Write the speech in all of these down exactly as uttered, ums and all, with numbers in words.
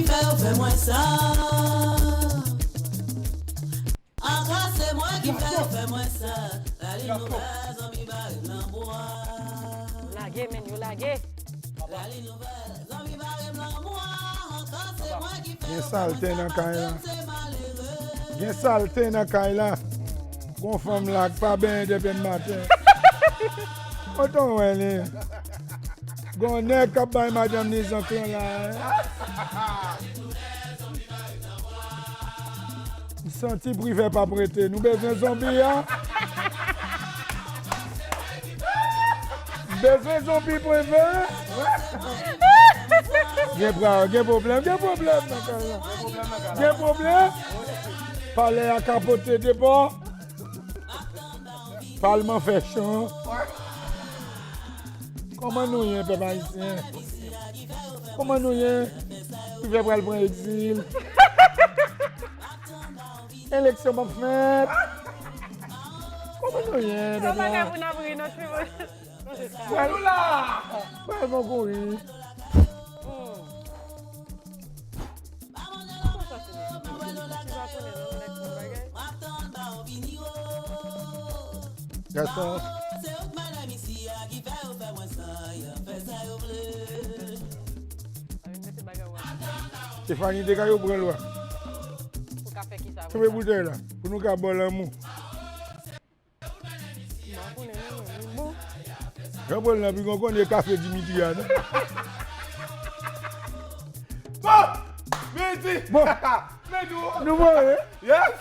Fè yo fè mwen sa. Ankò se mwen ki fè yo fè mwen sa. Lali nouvèl, zanmi bare m nan bwa. Lage, men yo lage. Lali nouvèl, zanmi bare m nan bwa. Ankò se mwen ki fè yo fè mwen sa. Gen salte nan kay la. Gen salte nan kay la. Gon fanm la k pa benyen depi maten. Kote w wè li? Gon nèg k ap bay madanm li zanklan la, en? M santi Privè p ap rete. Nou bezwen zonbi a? M bezwen zonbi Privè? Gen pra-, gen pwoblèm, gen pwoblèm nan kay la. Gen pwoblèm? Palè a kapote de bò. Palman fè chan. Kòman nou ye, pèp ayisyen? Kòman nou ye? Privè pral pran egzil. Eleksyon p ap fèt. Kòman nou ye, pèp la? Yon bagay pou n ap ri, non, ti moun. Pral, pral gon kouri. Hmm. Gaston. Stefani te ka yo pran lwa. Pou ka fè kisa? Koupe boutèy la, pou nou ka bò lanmou. Bon, konnen non, men, li bon. Jan Pòl nan pi gon konnen kafe Dimitri a, non? Bon! Midi! Bon! Men nou! Nou bon, wi? Yes!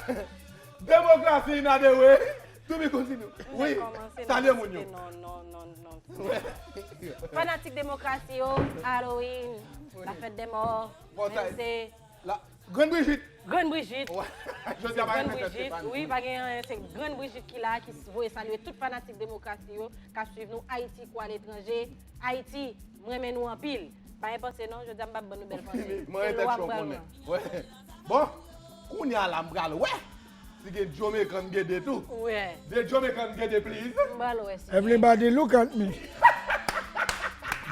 Demokrasi in the way! To be continue. Wi! Salye moun yo. Non, non, non, non. Fanatik demokrasi yo, Halloween, la fête des morts, bon, men se la, Grann Brijit. Grann Brijit. Jodi a pa gen fèt Stefani. Wi, pa gen anyen, se Grann Brijit ki la, ki voye salye tout fanatik demokrasi yo, k ap swiv nou Ayiti kou aletranje. Ayiti, m renmen nou anpil. Pa gen panse non, jodi a m p ap ban nou bèl panse. Se lwa m pral pran. Bon, kounye a la m pral wè si gen Jamaican Gede tou. Wi. The Jamaican Gede, please. M pral wè si. Everybody look at me.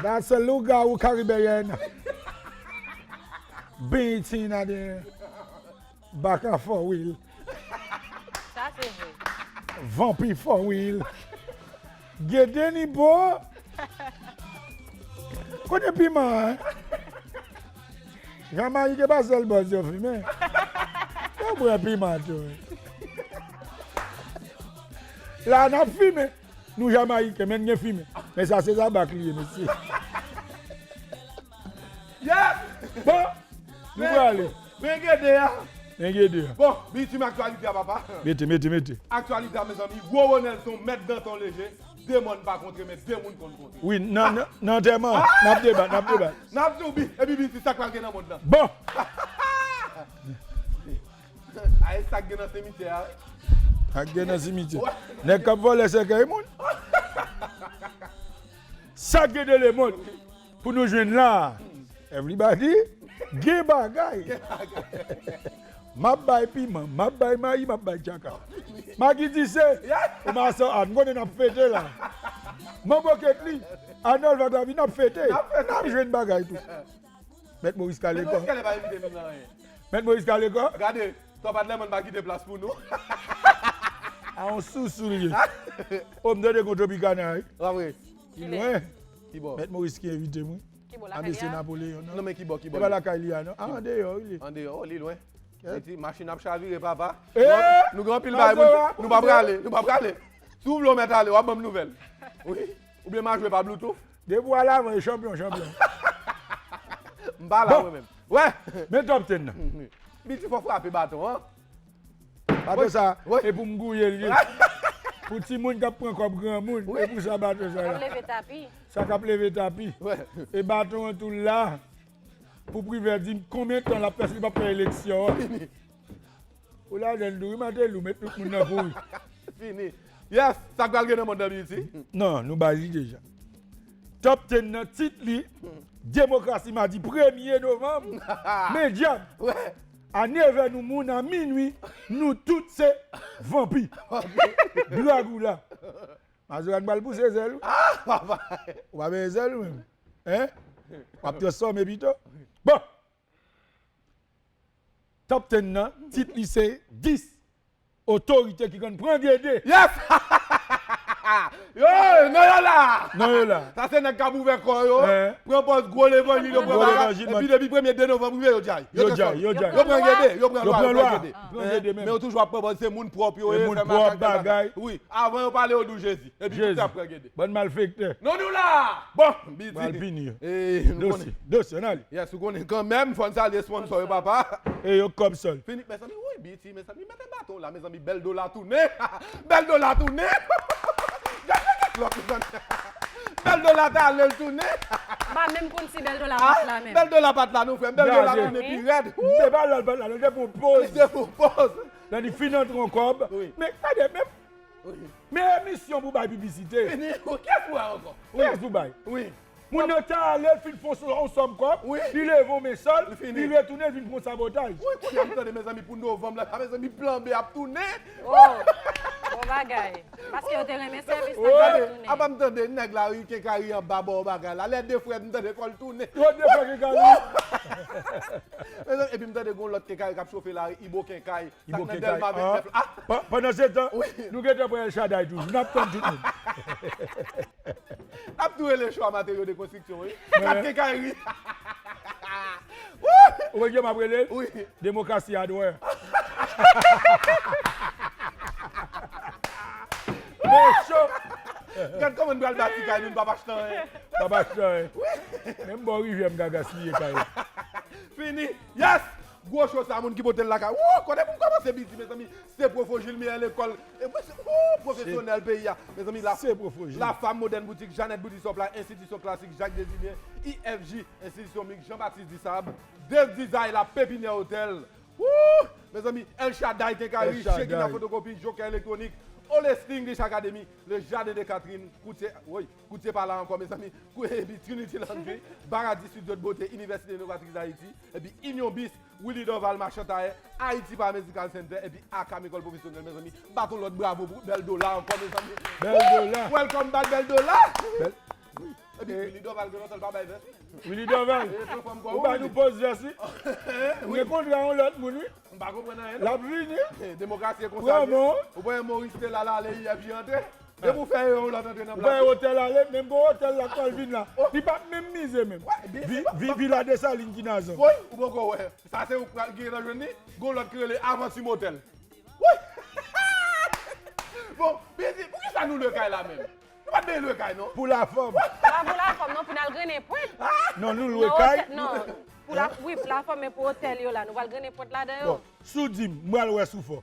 That's a lougawou caribéenne. Beating at the back of four wheel. Sa se vre. Vanpi four wheel. Gede ni bo. Kote piman an? Jamayik e pa sèl bòz yo fimen. Yo bwè piman tou. La n ap fimen. Nou Jamayiken, men n gen fimen. Men sa se tabak li ye, mesye. Yes! Bon, nou prale. Men Gede a. Men Gede a. Bon, bitim aktyalite a, papa. Mete, mete, mete. Aktyalite a, mezanmi, Roro Nelson, Mèt Danton Leje, de mòn pa kontre, men de moun konn kontre. Wi, nan, nan, nan antèman, n ap debat, n ap debat. N ap di w, epi bitim, sa k pral gen nan mond lan. Bon! Ay, sa k gen nan simityè a, wi. Sa k gen nan simityè. Nèg k ap vòlè sèkèy moun. Sa k gen de lemond pou nou jwenn la. Everybody, gen bagay. M ap bay piman, m ap bay mayi, m ap bay tchaka. Magi di se, ou mason a, m konnen n ap fete la. Manbo Ketli, Arnold Vaglavi, n ap fete. N ap jwenn bagay tou. Mèt Moris Kalekò. Mèt Moris Kalekò. Gade, Tòpat Lèmòn pa kite plas pou nou. A yon sousou li ye. O, m tande gon Tropicana, wi. Li lwen. Mèt Moris ki envite m, wi. A mesye Napoleyon, non? Non, men ki bò, ki bò? E pa lakay li a, non? A, andeyò, wi, li. Andeyò, o, li lwen. Li di, machin ap chavire, papa. Nou gen anpil bagay pou nou, nou pa prale, nou pa prale. Si w vle w mèt ale, w ap ban m nouvèl. Wi. Oubyen m a jwe pa Bluetooth. Depi w al avan, e chanpyon, chanpyon. M pa la, mwen menm. Wè! Men top ten nan. Biti fò frape baton an. Baton sa, e pou m gouye l ye. Pou timoun k ap pran kòb granmoun, e pou sa baton sa la. K ap leve tapi. Sa k ap leve tapi. E baton an tou la. Pou Privè di m konbyen tan l ap fè si li p ap fè eleksyon an. Ou ladan l tou wi, Matelou, met tout moun nan kouri. Fini. Yes, sa k pral gen nan mond nan, Biti? Non, nou ba li deja. Top ten nan tit li, Demokrasi Madi premye novanm. Men dyab! A nevè nou moun, a minwi, nou tout se vanpi. Drag ou la. Mazora pral pouse zèl ou. Ou pa benyen zèl ou menm. Hein? W ap transfòme pito. Bon! Top ten nan, tit li se dis otorite ki konn pran gede. Yes! Yo, non yo la! Non yo la. Sa se nèg k ap ouvè kò yo, eh, pran pòz gwo levanjil, yo pran bagay, epi depi premye de novanm rive, yo djay. Yo djay, yo djay. Yo pran gede, yo pran lwa, yo pran gede. Pran gede menm. Men yo toujou ap pran pòz se moun pwòp yo ye, fè makak, fè bagay. Wi, avan yo pale yo di w Jezi. Epi tout ap pran gede. Bann malfektè. Non nou la! Bon, Biti. Pral pini yo. Dosye, dosye, ann ale. Yes, ou konnen kanmenm, fò n salye sponsò yo, papa. E yo kòb sòl. Fini, mezanmi, wi, Biti, mezanmi, mete baton la, mezanmi, bèl dola tounen. Bèl dola tounen. Gade gen klòk, mezanmi. Bèl dola t ale, l tounen. M pa menm konn si bèl dola pa t la menm. Bèl dola pa t la, non, frè m. Bèl dola tounen pi rèd. Se pa lè l pa t la, non, se pou poz. Se pou poz. Nan li fin antre yon kòb. Wi. Men, gade, men Men emisyon pou bay piblisite. Fini. Wi, kiyès pou bay ankò? Kiyès pou bay? Wi. Moun nan ta ale, l fin fon yon sòm kòb, wi, li leve yon men sòl, li fini, li retounen, l vin fon sabotaj. Wi, kounye a m tande, mezanmi, pou novanm la, mezanmi, plan B ap tounen. Oh, bon bagay. Paske yo te renmen sèvis la, wi, yo tounen. Apa m tande nèg la, wi, kenkari anba bò bagay la. Lè de frè, m tande kò l tounen. Yo de frè kenkari. Mezanmi, epi m tande gon lòt kenkari k ap chofe la, Ibo Kenkay. Ibo Kenkay. Sa k nan Dèlma vennnèf la. Ah! Pa-, pandan se tan, wi, nou gentan pran El Shaddai toujou. N ap tann tout moun. N ap tou rele cho a materyo de konstriksyon, wi. Kat kenkayri. Ou wè kòman m ap rele l? Wi. Demokrasi Hardware. Men cho. Gad kòman n pral bati kay nou, n p ap achte anyen. P ap achte anyen. Wi. Menm bò rivyè m ka gaspiye kay la. Fini. Yes! Gwo cho sa, moun ki pote l lakay. Woo! Kote pou m kòmanse, Biti, mezanmi? Se Pwofojil, meyè lekòl. E mwen se, woo, pwofesyonèl peyi a. Mezanmi, la, se Pwofojil. La Femme Moderne Boutique, Jeannette Boutique Supply, Institution Classique, Jacques Désilien, I F J, Institution Mix, Jean Baptiste Dissab, Dave Design, La Pépinière Hôtel. Woo! Mezanmi, El Shaddai Kenkayri, El Shaddai. Shekina Fotokopi, Joker Électronique, Holistic English Academy, Le Jardin de Catherine, Koutye, woy, Koutye pa la ankò, mezanmi. Kou-, epi Trinity Laundry, Baradi Studio de Beauté, Inivèsite Inovatris Dayiti, epi Union Bis, Willy Dorval, Machan Tayè, Haiti Paramédical Center, epi Akam École Professionnelle, mezanmi. Bat yon lòt bravo pou Bèl Dola ankò, mezanmi. Bèl Dola. Welcome back, Bèl Dola. Bèl. Epi Willy Dorval, gen lontan l pa bay vès. Willy Dorval. E, pran fòm kò, ou bay nou poz vès, wi. Wi. Mwen kontre yon lòt moun, wi. M pa konprann anyen, non. L ap vini. Demokrasi e konsa l ye. Ou pa wè Maurice te la, l ale, yè, pi antre. Depi w fè yon lòt antre nan plato. Ou pa wè otèl ale, menm gon otèl la k pral vin la. Oh. Li p ap menm mize menm. Wè, byen, vi-, vi-, Vila Desalin ki nan zòn. Woy, ou poko wè. Sa se ou k pral gen nan jwenn li. Gon lòt ki rele Avanti Motèl. Woy! Bon, Bizi, poukisa nou lwe kay la menm? Nou pa t bezwen lwe kay, non. Pou lafòm. Pa pou lafòm, non, pou n al grennen pwent. Non, nou lwe kay. Non, pou la, wi, pou lafòm, men pou otèl yo la, nou pral grennen pwent ladan yo. Bon, si w di m, m pral wè si w fò.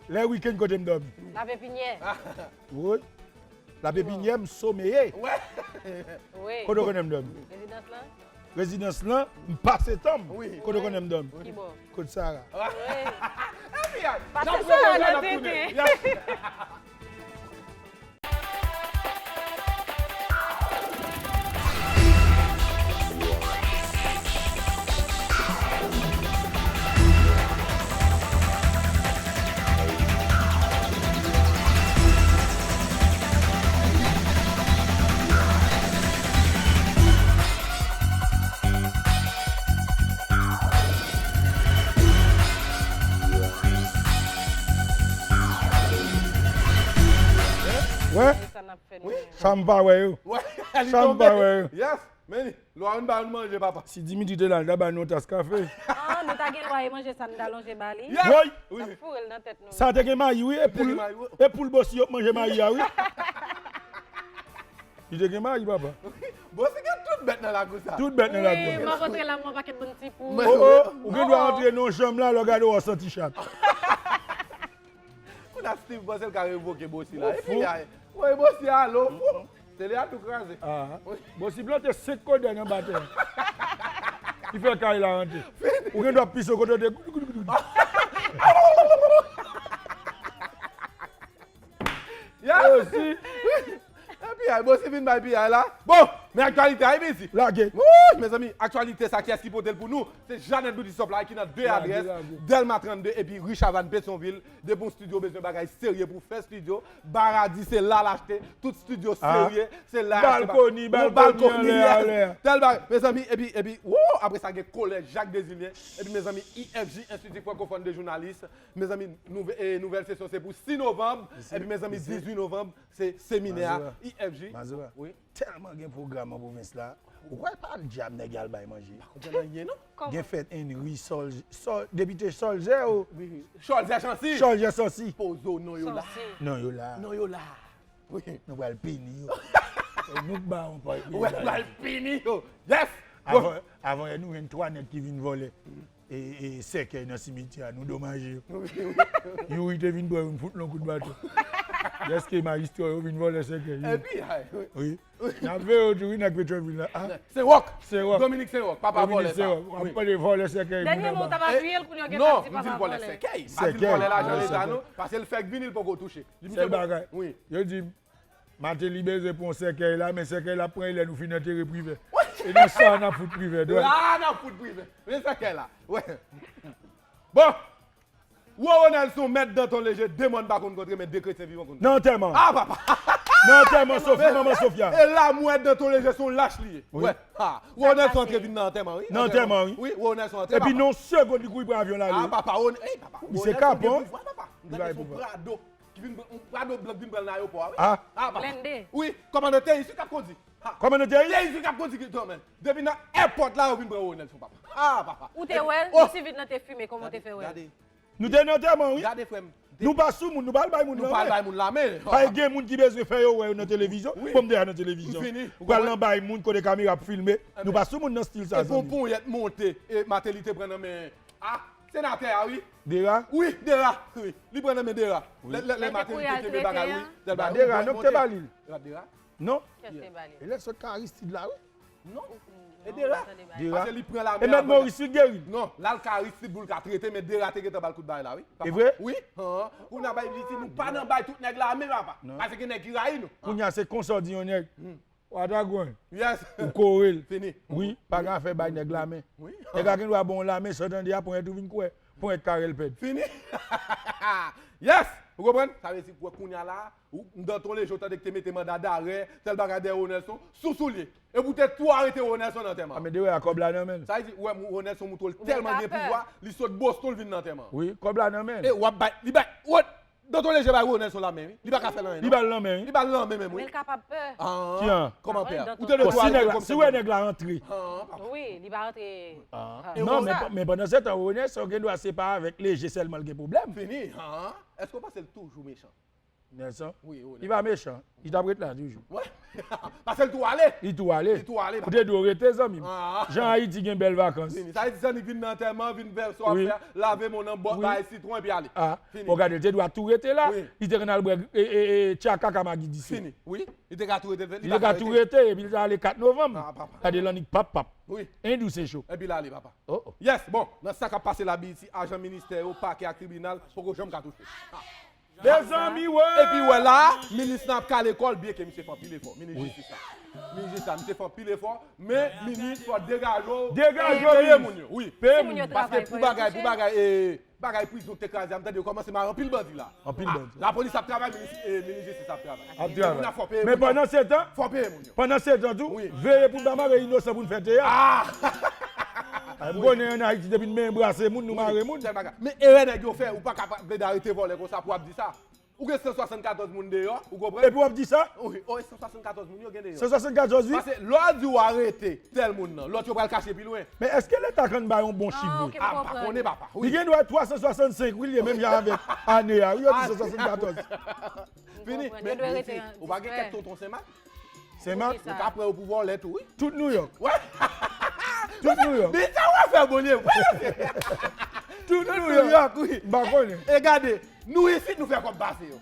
Lè wikenn, kote m dòmi? La Pépinière. Wi. La Pépinière, m someye. Wi. Kote w konnen m dòmi? Rezidans lan. Rezidans lan, m pase tan m. Wi. Kote w konnen m dòmi? Kibò? Kot Sara. Wi. Pase Sara nan tenten. Wè? Sa m pa wè yo. Sa m pa wè yo. Yes, men li. Lwa yo n ba yo n manje, papa. Si Dimitri te la, l ta ba nou yon tas kafe. Ah, nou ta gen lwa e manje sa n ta lonje ba li. Yes! Woy! N ap foure l nan tèt nou. Sa te gen mayi, wi. E poul, e poul Bosi yo k manje mayi a, wi. Li te gen mayi, papa. Bosi gen tout bèt nan lakou sa. Tout bèt nan lakou. Wi, m ap antre la, m wè pakèt bann ti poul. Oh, oh, ou gen dwa antre nan yon chanm la, lè w gade w wè w santi chat. Kounye a Steve panse l ka revoke Bosi la. Epi, woy, Bosi a ale, w fou. Tele a tou kraze. Ah. Bosi plante senk kodèy anba tè a. Ki fè kay la rantre. Ou gen dwa pise kote w te. Yes! Bosi. Epi ay, Bosi vin bay piyay la. Bon, men aktyalite a, Bizi. Lage. Wouy! Mezanmi, aktyalite sa, kiyès ki pote l pou nou? Se Jeannette Beauty Supply ki nan de adrès, Dèlma trannde epi ri Chavannes, Petyonvil. Depi yon estidyo bezwen bagay serye pou fè estidyo, Baradi se la l achte, tout estidyo serye, se la l achte. Balkoni, balkoni, anlè, anlè. Tèl bagay, mezanmi, epi, epi, wou, apre sa gen Kolèj Jacques Désilien, epi mezanmi, I F J, Institut Francophone de Journalistes, mezanmi, nouvè-, e, nouvèl sesyon se pou sis novanm, epi mezanmi, dizuit novanm, se seminè a, I F J. Wi. Tèlman gen pwogram an pwovens la. Ou kwè pa dyab nèg y al bay manje? Pa konprann anyen, non. Gen fèt Henry, Sol, Sol, depite Solzè o. Wi, wi. Solzè Chancy. Solzè Chancy. Pozo, non yo la. Non yo la. Non yo la. Wi. Nou pral pini yo. Se nou k ba yon pa. Ou pral pini yo. Yes! Avan, avan yè nou jwenn twa nèg ki vin vòlè. E, e sèkèy nan simityè a, nou domaje yo. Youri te vin pran yo, m fout l yon kout baton. Dèske majistra yo vin vòlè sèkèy yo. Epi, ay, wi. Wi. N ap veye yo tou, wi, nèg Petyonvil la. Ah. Senwòk. Senwòk. Dominique Senwòk, papa vòlè sa. Dominique Senwòk. W ap pale vòlè sèkèy moun anba. Dènyèman, w t ap ap riyel, kounye a w gen tan di papa vòlè. Sèkèy. Pa di vòlè lajan leta, non. Pase l fèk vini, l poko touche. Sèl bagay. Wi. Yo di, Martelly bezwen pran sèkèy la, men sèkèy la ap pran lè nou fin antere Privè. E nan sa a n ap fout Privè dwèt. La n ap fout Privè. Men sèkèy la. Wè. Bon. Wo Ronelson, mèt Danton Leje, de mòn pa konn kontre, men de kretyen vivan konn kontre. Nan antèman. Ah, papa. Nan antèman Sophie, manman Sofia. E la, m wè Danton Leje se yon lach li ye. Wi. Wè. Ha. Wo Ronelson antre vin nan antèman, wi. Nan antèman, wi. Wi, Wo Ronelson antre. Epi nan yon segonn, li kouri pran avyon l ale. Ah, papa. Misye kapon. Li bay pouvwa, papa. Li bay pouvwa. Ki vin pran, yon Prado blan k vin pran l nan ayewopò a, wi. Ah, papa. Blende. Wi, kòmandan Teyis, wi, k ap kondi. Ha. Kòmandan Teyis? Teyis, wi, k ap kondi ki, men, depi nan èpòt la, yo vin pran Ronelson, papa. Ah, papa. Ou te wè l, si vit lan te fimen, kòman w te fè wè l? Gade. Nou te nan antèman, wi. Gade, frè m. Nou pa sou moun, nou pa al bay moun lanmen. Nou pa al bay moun lanmen. Pa gen moun ki bezwen fè yo wè yo nan televizyon. Wi. Kòm m deja nan televizyon. Pral nan bay moun kote kamera ap filme. Nou pa sou moun nan stil sa, zanmi. E pou ponyèt monte, e Martelly te pran nan men, ah, senatè a, wi. Dera? Wi, Dera, wi. Li pran nan men Dera. Wi. Lè, lè, lè Martelly te kenbe bagay, wi. Ba Dera, non, k te ba li l. Dera. Non? Kiyès te ba li? E lè sot ka Aristide la, wi. Non. E Dera? Dera. Paske li pran lame. E mèt Moris wi geri. Non, l al ka Aristide pou l ka trete, men Dera te gentan ba l kout bagay la, wi. E vre? Wi. Kounye a bay piti, nou pa nan bay tout nèg lame, papa. Paske gen nèg ki rayi nou. Kounye a se konsa w di yon nèg. Watagwan. Yes. Ou kore l. Fini. Wi, pa gen afè bay nèg lame. Wi. Nèg la gen dwa ba w lame, san tande a, ponyèt ou vin kwè. Ponyèt Karèl pèd. Fini. Yes. Ou konprann? Sa vle di, kounye a la, ou, Danton Leje, ou tande k te mete manda darè, tèl bagay dèyè Ronelson, sou soulye. Epi w te tou arete Ronelson nan antèman. Ah, men Dera a kòb la nan men l. Sa vle di, ou wè, Ronelson montre l tèlman gen pouvwa, li sot Boston, l vin nan antèman. Wi, kòb la nan men l. E w ap bay, li bay, Danton Leje bay Ronelson lanmen, wi. Li pa ka fè l anyen, non. Li ba l lanmen, wi. Li ba l lanmen menm, wi. Men l kapab pè. Ah. Kòman pè a? Ou te dwe tou arete l kòm se. Si w wè nèg la rantre. Ah, papa. Wi, li pa rantre. Ah. Non, men, men pandan se tan, Ronelson gen dwa se pa avèk Leje sèlman l gen pwoblèm. Fini. Ah. Èske w panse l toujou mechan? Nelson? Wi, wi. Li pa mechan. Li t ap ret la toujou. Wè. Paske l tou ale. Li tou ale. Li tou ale, papa. Ou te dwe w rete, zanmi m. Ah. Jan Ayiti gen bèl vakans. Vini. Sa vle di, zanmi, vin nan antèman, vin fè sa w ap fè, lave men w nan bò, bay sitwon epi ale. Ah. Fini. Bon, gade, li te dwe tou rete la. Wi. Li te konn al bwè, e, e, e, tchaka ka magi disèt. Fini. Wi. Li te ka tou rete. Li te ka tou rete, epi li te ale kat novanm. Ah, papa. Gade lannik pap, pap. Wi. En dous e cho. Epi l ale, papa. Oh, oh. Yes, bon, nan sa k ap pase la, B E T, ajan ministè yo, pakè ak tribinal, poko janm ka touche. Ah. Mezanmi, wè! Epi wè la, minis lan ap kale kò l, byenke misye fè anpil efò. Minis jistis la. Minis jistis la, misye fè anpil efò, men minis fò degaje w. Degaje w, peye moun yo. Wi. Peye moun yo. Paske pou bagay, pou bagay, e, bagay prizon te kraze a, m tande yo kòmanse mare anpil bandi la. Anpil bandi. Lapolis ap travay, minis, e, minis jistis ap travay. Ap travay. Men pandan se tan, fò peye moun yo. Pandan se tan tou, veye pou n pa mare inosan pou n fè teyat. Ah! M konnen ann Ayiti, depi n benyen brase moun, nou mare moun. Men erè nèg yo fè, ou pa ka plede arete vòlè konsa pou w ap di sa. Ou gen san swasannkatòz moun deyò, ou konprann? Epi w ap di sa? Wi, o, e san swasannkatòz moun yo gen deyò. San swasannkatòz, wi. Paske lè w di w arete tèl moun nan, lòt yo pral kache pi lwen. Men èske Leta konn bay yon bon chif vre? Ah, m pa konnen, papa. Wi. Li gen dwa twa san swasannsenk, wi, li ye menm jan avèk ane a, wi, yo di san swasannkatòz. Fini. Men, men, ou pa gen kèk tonton Senmak? Senmak? Yo ka pran yo pou vòlè tou, wi. Tout Nouyòk. Wè. Tout Nouyòk. Men sa w ap fè, Bonye. Tout Nouyòk, wi. M pa konnen. E gade, nou isit, nou fè kòb pase yo.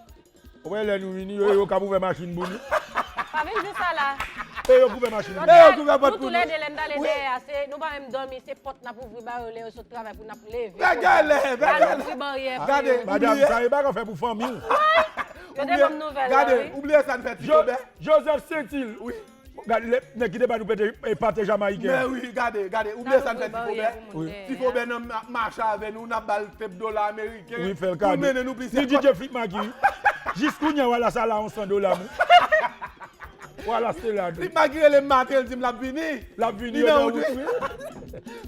Ou wè lè nou vini, yo, yo k ap ouvè machin pou nou. Pa vin di sa la. E yo k ouvè machin pou nou. E yo k ouvè pòt pou nou. Nou toulède, lè n t ale dèyè a, se, nou pa menm dòmi, se pòt n ap ouvri ba yo lè yo sot travay pou n ap leve. Bagay lè, bagay lè. N al ouvri baryè pou yo. Gade, madanm, sa e pa ka fè pou fanmi w. Yo te ban m nouvèl la, wi. Gade, ou bliye sa n fè Ti Kobè? Joseph Saintil. Wi. Gade, lè nèg ki te ba nou pete, e, pate jamayiken. Men wi, gade, gade, ou bliye sa n fè Ti Fobè? Ti Fobè nan ma- mache avè nou, n ap ba l tenp dola ameriken. Wi, fè l kado. Pou l mennen nou plis. Ni D J Flip Maki, wi. Jis kounye a, w a lase la yon san dola, mwen. W a lase la, wi. Flip Maki rele m maten, l di m l ap vini. L ap vini, li nan wout, wi.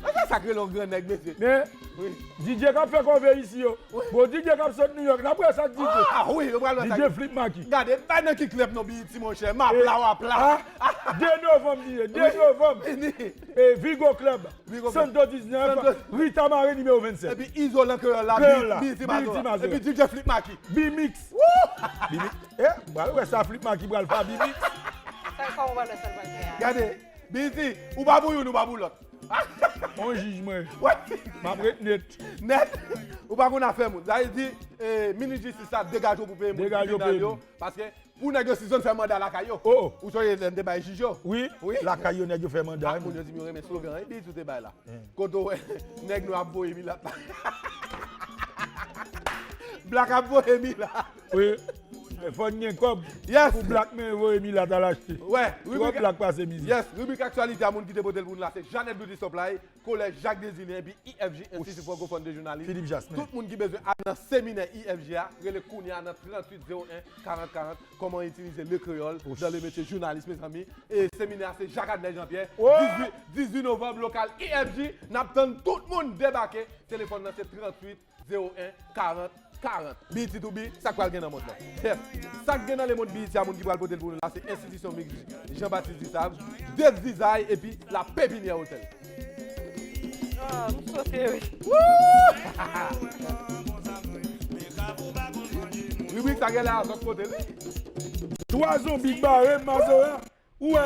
Mwen, se sa k rele yon gran nèg, mesye. Men, D J k ap fè kòve isi yo. Bon, D J k ap sot New York, n ap wè sa k D J. Ah, wi, yo pral wè sa. D J Flip Maki. Gade, bay nan ki klèb non, B E T, monchè. M ap la, w ap la. Ah, de novanm li ye, de novanm. E, Vigo Club, Santo diznèf, Rita Mare nimewo vennsèt. Epi Izolan Kreyòl la, Kreyòl la, B E T Mazo. Epi D J Flip Maki. B-Mix. B-Mix. E, pral wè sa Flip Maki pral fè a, B-Mix. Sa, kòman w pral wè sa l pral fè a? Gade, B E T, ou pa pou youn, ou pa pou lòt. On jij mwen. M ap ret nèt. Nèt. Ou pa konn afè moun. Sa vle di, e, minis jistis la degaje w pou peye moun tribinal yo. Paske pou nèg yo sizonn fè manda lakay yo. Ou sonje lè n te bay jij yo? Wi. Lakay yo nèg yo fè manda. Ah, moun yo di m yo renmen slogan an, epi tou te bay la. Kote w wè nèg nwa ap voye milat la. Black ap voye milat. Wi. Fò n gen kòb pou Black men voye milat al achte. Wè, twò Black pase mizè. Yes, ribrik aktyalite a, moun ki te pote l pou nou la, se Jeannette Beauty Supply, Kolèj Jacques Désilien, epi I F J, Institut Francophone de Journalisme. Philippe Jasmin. Tout moun ki bezwen al nan seminè I F J a, rele kounye a nan tranntuit zewo en karant karant. Kòman itilize le kreyòl dans le métier journaliste, mezanmi. E seminè a se Jak Adlè Jean Pierre, dizuit, dizuit novanm, lokal I F J. N ap tann tout moun debake. Telefòn nan se tranntuit zewo en karant karant. B E T to B, sa k pral gen nan mond lan? Yes. Sa k gen nan lemond B E T a, moun ki pral pote l pou nou la, se Enstitisyon Mix Jean Baptiste Dussage, Dave Zizay epi La Pépinière Hotel. Ah, m sote, wi. Ribrik sa genlè a sot kote, wi. Twa zonbi k bare m, Mazora. Ou wè?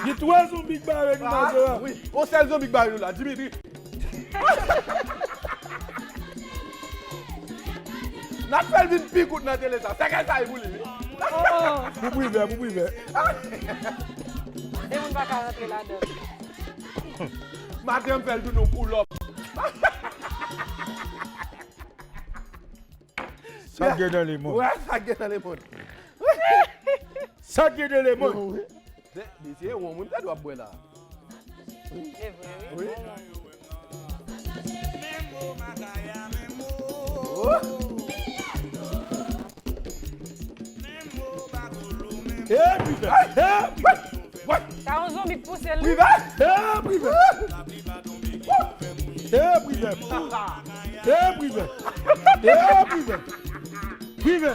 Gen twa zonbi k bare nou, Mazora. Wi. On sèl zonbi k bare nou la, Dimitri. N ap fè l vin pi kout nan tele sa. Sèkèy sa e pou li, wi. Pou Privè, pou Privè. E moun pa ka rantre ladan. Maten an, m fè l tounen yon koulòp. Sa gen nan lemond? Wè, sa gen nan lemond. Sa gen nan lemond? Wi. Mesye, yon moun tèt w ap bwè la. Se vre, wi. Wi. E Privè! E Privè! Sa yon zonbi k pouse l. Privè! E Privè! E Privè! E Privè! E Privè! Privè!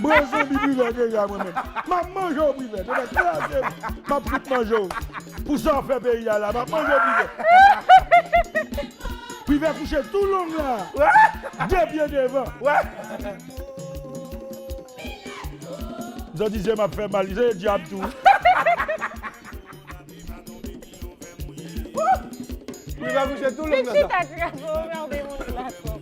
Mwen zonbi Privè deja mwen menm. M ap manje w Privè. Demen kraze m. M ap fout manje w. Pou sa w fè peyi a la, m ap manje w Privè. Privè kouche tou long la. De pye devan. Zòt di je m ap fè mal, se dyab tou. Li va kouche tou long nan sa. Chita ti gason, ou merde moun la twòp.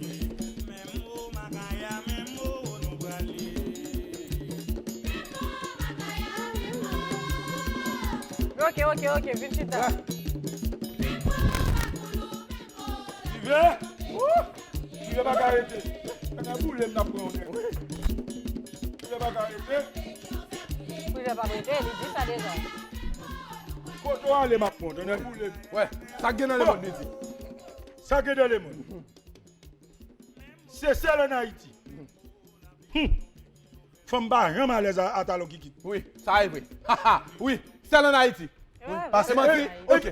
Ok, ok, ok, vin chita. Privè! Privè pa ka rete. Kaka boule m t ap pran yon nèg. Privè pa ka rete. Privè pa rete, li di sa deja. Kote w ale m ap pran, tande boule m. Wè, sa k gen nan lemond, Didi? Sa k gen nan lemond? Se sèl ann Ayiti. Hum. Fanm pa janm alèz a, a talon kikit. Wi, sa e vre. Ha, ha. Wi, sèl ann Ayiti. Wi. Pase manti. Ok.